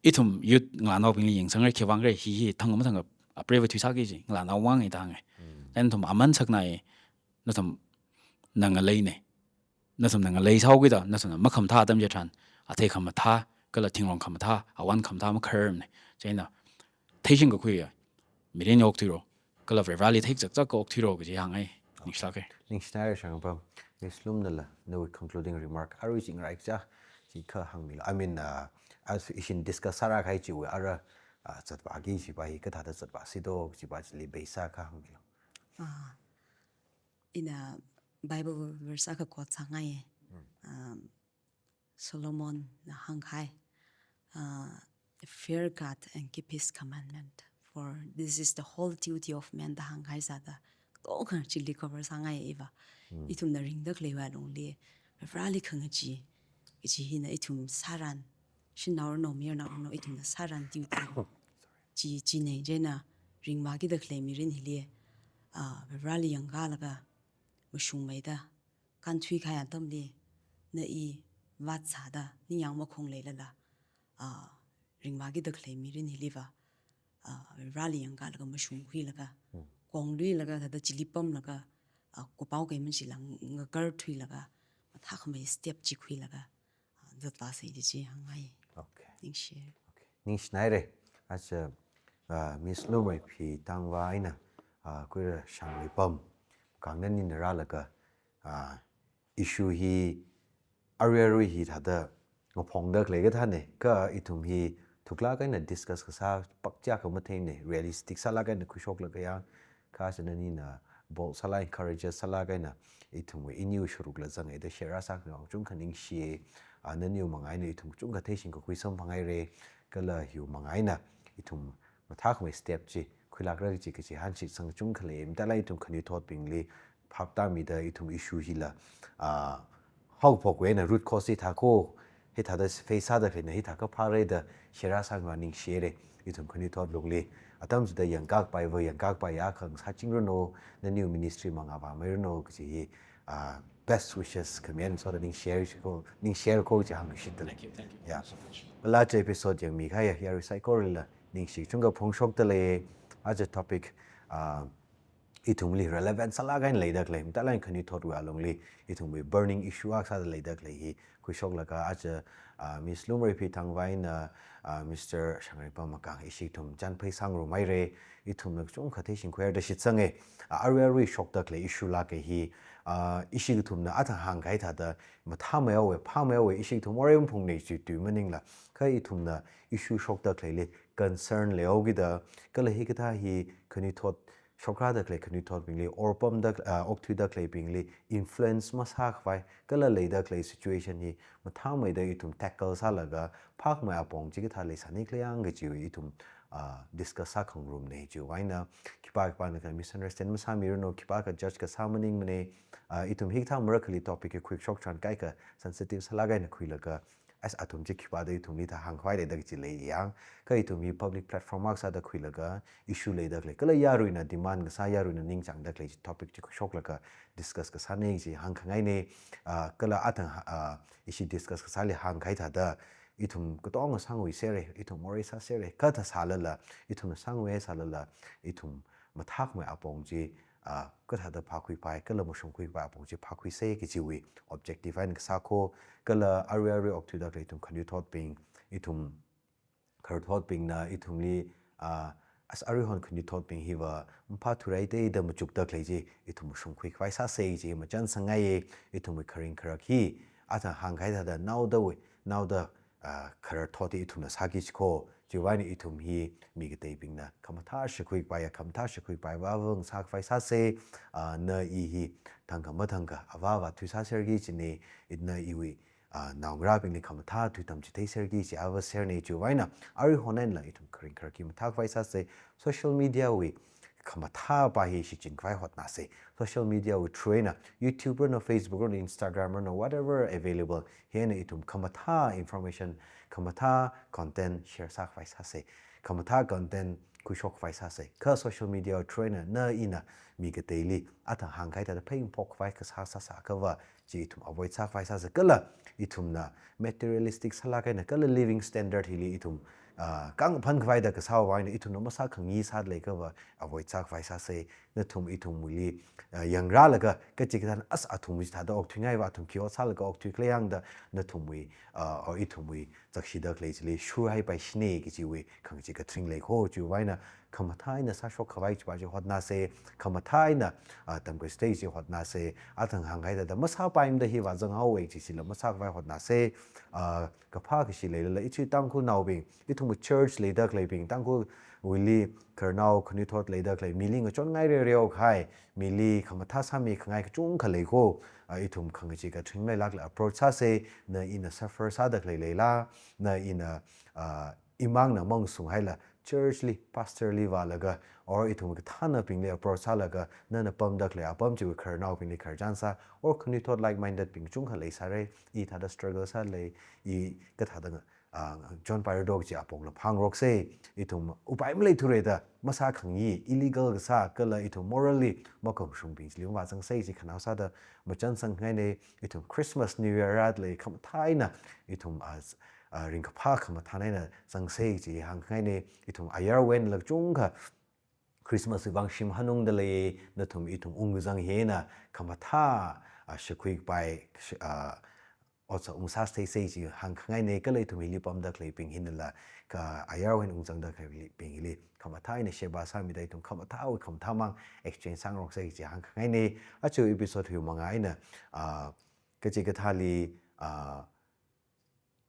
Ithum youth ngalānaobingli yangsangra, khiwui vang khala hi hi thangkha mathangkha apreiva tui sāki kaji ngalānaowui vang hi da hāngai. Chieina nathum aman saknai, nathumna ngaleina. Nathumna ngalei sāhaokida, nathumna makhamathā atam chitharan, athei khamathā kala thingrong khamathā, awon khamathā makhararmana. Chieina theishingkakhui mirin okthuiro, kala Varivarāli theikazakzak okthuiro kaji hāngai. Ningshilāka. Ningshinaira Shangripam. Miss Lumnala, nawui concluding remark arui chi ngaraicha chi kha hāngmilu. I mean, uh, as ishin discuss sāra kahai chiwui ara, uh, zatvāki kajiva hi kathāda zatvāsi do kajiva chili beisa kha hāngmilu. Ah, ina Bible verse akha quote sāngai. Um, Solomonna hāngkahai, uh, "Fear God and keep his commandment, for this is the whole duty of man," da hāngkahai sāda, tokha chili cover sāngai iva. Ithumna ringda khaleiwui alungli, Varivarāli khangachee, kaji hina ithum sāran, shanao ranu, mayarnao ranu, ithumna sāran duty chi, china. Chieina ringvākida khalei mirin hili, ah, Varivarāli yangkalaga, mashungmeida, kānthuikahai atamli, na i vātsāda, ningyāng makhong leilala, ah, ringvākida khalei mirin hiliva, ah, Varivarāli yangkalaga mashungkhuilaga, kongluilaga, thāda chili pamlaga, ah, kupao kei manchila ngakarthuilaga, mathākhamei step chi khuilaga, ah, zatvāsa kaji chi hāngngai. Okay. Ningshi. Okay. Ningshinaira. Aja, ah, Miss Lumreiphi Tangvai eina, ah, Kuira Shangripam, kang nani ngarālaga, ah, issue hi arui arui hithāda ngaphongda khalei kathāna, kha ithum hi thuklāk eina discuss kasā pakcha kha matheimana, realistic sālāk eina khuishoklaga ya, kha aja nanina bold sālāk, courageous sālāk eina ithumwui iniwui sharukla zanga da share sākhangai kachungkha ningshi, ah, naniwui manga eina ithum kachungkha theishingkakhui samphangngaira, kala hiwui manga eina ithum mathākhamei step chi khuilākra kaji, kaji hāngshitsang kachungkha lei, matailak ithum khanuithotbingli phaptāmida ithum issue hila, ah, haophokwui eina root cause hithā ko, hithāda face sāda khaleina hithākha phāra da share sākhangai ningshira, ithum khanuithot lungli. Atam chida yangkapaiva yangkapaiya khangasā chingranu, naniwui ministry mangā vāmeiranu kaji hi, ah, best wishes khami eina soda ningshir ko, ningshir ko kaji hāngshitda lei. Thank you, thank you. Yeah. So much. Kala aja episode yangmikahai yarui saikorala ningshi kachungkha phongshokda lei, aja topic, ah, ithumli relevant sālāk eina leida khalei, matailak khanuithotwui alungli ithumwui burning issue akha sāda leida khalei hi khuishoklaga aja, ah, Miss Lumreiphi Tangvai eina, ah, Mister Shangripam Makang ishi ithum chānphai sāngarumhaira, ithumna kachungkha theishingkhuihaira da shitsanga, ah, arui arui shokda khalei issue lāka hi, ah, ishi ithumna athang hāngkahai thāda mathāmeihaowa, phāmeihaowa, ishi ithum morei maphungna chi tui maningla, kha ithumna issue shokda khaleili concern leihaokida, kala hikathā hi khanuithot, shokrada khalei khanuithotbingli, or pamda, ah, okthuida khaleibingli influence masākhavai, kala leida khalei situation hi mathāmeida ithum tackle sālaga phākhamei apong chi kathā leisāni khala yang kajiwui ithum, ah, discuss sākhangarumna. Chiwui eina khipā khipāna kha misunderstand masāmiranu, khipākha judge kasā maningmana, ah, ithum hikathā marakhali topic hi khuishok tharan kaikha sensitive sālāk eina khuilaga, as athum chi khipāda ithumli thāhāngkhavai leida kaji leiya. Kha ithum hi public platform akha sāda khuilaga issue leida khalei, kala yaruina demand kasā, yaruina ningchāngda khalei chi topic chi khuishoklaga discuss kasāna kaji hāngkhangaina. Ah, kala athang, ah, ishi discuss kasāli hāngkahai thāda ithum katonga sangui sera, ithum morei sāsera, kha thāsālala, ithumna sangui sālala, ithum mathākhamei apong chi, ah, kathāda phākhuipai, kala mashungkhuipai apong chi phākhuisa kajiwui objective eina kasā kho, kala arui arui okthuida khalei ithum khanuithotbing, ithum khararthotbingna ithumli, ah, as aruihon khanuithotbing hiva maphāthura da machukda khalei chi, ithum mashungkhuikhavai sāsa kaji machānsangngaiya. Ithumwui kharing kharak hi, athang hāngkahai thāda naodawui, naoda, ah, khararthot hi ithumna sāki chiko, chiwui eina ithum hi mi kateibingna khamathā shākhuipaiya, khamathā shākhuipai vāvang sākhavai sāsa. Ah, na i hi thangkha mathangkha avā avā thuisāserki kajina, ina iwui, ah, naongarābingli khamathā thuitam chitheiserki kaji avāserna. Chiwui eina aruihon einala ithum kharing kharak hi mathākhavai sāsa. Social media wui khamathā pa hi shichinkhavai hotnāsa. Social media wui through eina, YouTube ranu, Facebook ranu, Instagram ranu, whatever available, hi eina ithum khamathā information, khamathā content share sākhavai sāsa. Khamathā content khuishokkhavai sāsa. Kha social media through eina na ina mi kateili athang hāngkahai thāda phei phākhavai kasā sāsā akhava chi ithum avoid sākhavai sāsa. Kala ithumna materialistic sālāk eina kala living standard hili ithum, ah, kāngphankhavai da kasāwui eina ithumna masākhangai sāda leiakhava avoid sākhavai sāsa. Nathum ithumwuili, ah, yangrālaga kachikathāna as athumwui chithāda okthuingaiva, athum khi ot sālaga okthui khalei yangda nathumwui, ah, or ithumwui zakshida khalei chili shurhaipaishina kajiwui khangachee kathring lei kho. Chiwui eina khamathā eina sāshokkhavai chiva chi hotnāsa, khamathā eina, ah, tamkhuisa kaji hotnāsa, athang hāngkahai thāda masāpaimada hi vāzanghaowa kaji chila masākhavai hotnāsa. Ah, kaphā kashi leilala, ishi Tangkhulnaobing, ithumwui church leida khaleibing, Tangkhulwuili khararnao khanuithot leida khalei, mili ngachonngai rereokahai, mili khamathā sāmikhangai kachungkha lei kho. Ah, ithum khangachee kathring mailākla approach sāsa. Na ina suffer sāda khalei leila, na ina, ah, imangna mangasunghaila, church li, pastor li vālaga, or ithum kathānabingli approach sālaga, nana pamda khalei apam chiwui khararnaobingli khararchan sā, or khanuithot like-minded bing kachungkha leisāra, i thāda struggle sālei, i kathāda, ah, chonpaira do kaji apongla phāngaroksa. Ithum upai maleithura da masākhangai, illegal kasā, kala ithum morally makhamashungbing chili vāzangsa kaji khanaosāda machānsangkhangaina. Ithum Christmas, New Year rāda lei khamathā eina ithum, ah, ah, ringkaphā khamathā eina zangsa kaji hāngkhangaina. Ithum ayarwui einala kachungkha Christmas wui vang shim hanungda lei, nathum ithum ungkazang hi eina khamathā, ah, shākhuikapai, sh-, ah, otsak ungsā theisa kaji hāngkhangaina. Kala ithum hili pamda khaleibing hinala, kha ayarwui eina ungzangda khaleibing hili khamathā eina sheba sāmida ithum khamathāwui khamathāmang exchange sāngaroksa kaji hāngkhangaina. Aja episode hiwui manga eina, ah, kachikathāli, ah,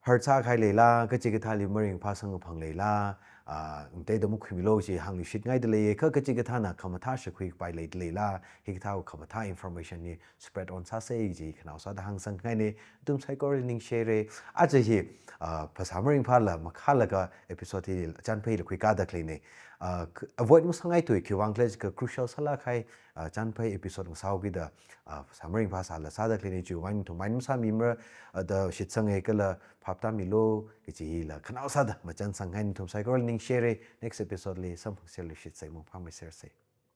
hurt sākahai leila, kachikathāli maringphā samkaphang leila, ah, ngateida makhuimilu kaji hāngluishitngaida lei, kha kachikathāna khamathā shākhuikapai leida leila, hikathāwui khamathā information hi spread on sāsa kaji khanaosāda hāngsangkhangaina. Nathum saikorali ningshira. Aja hi, ah, phasā maringphāla makhālaga episode hi chānpheila khuikāda khaleina. Ah, k-, avoid masāngaithui, khiwuivang khala jiakha crucial sālākkahai, ah, chānphei episode ngasāhaokida, ah, phasā maringphā sāla sāda khaleina. Chiwui vang nathum mind masāmimara, ah, da shitsanga kala phap tāmilu kaji hila khanaosāda machānsangkhangaina. Nathum saikorali ningshira. Next episode li samphangserluishitsa, mangphāmeisersa.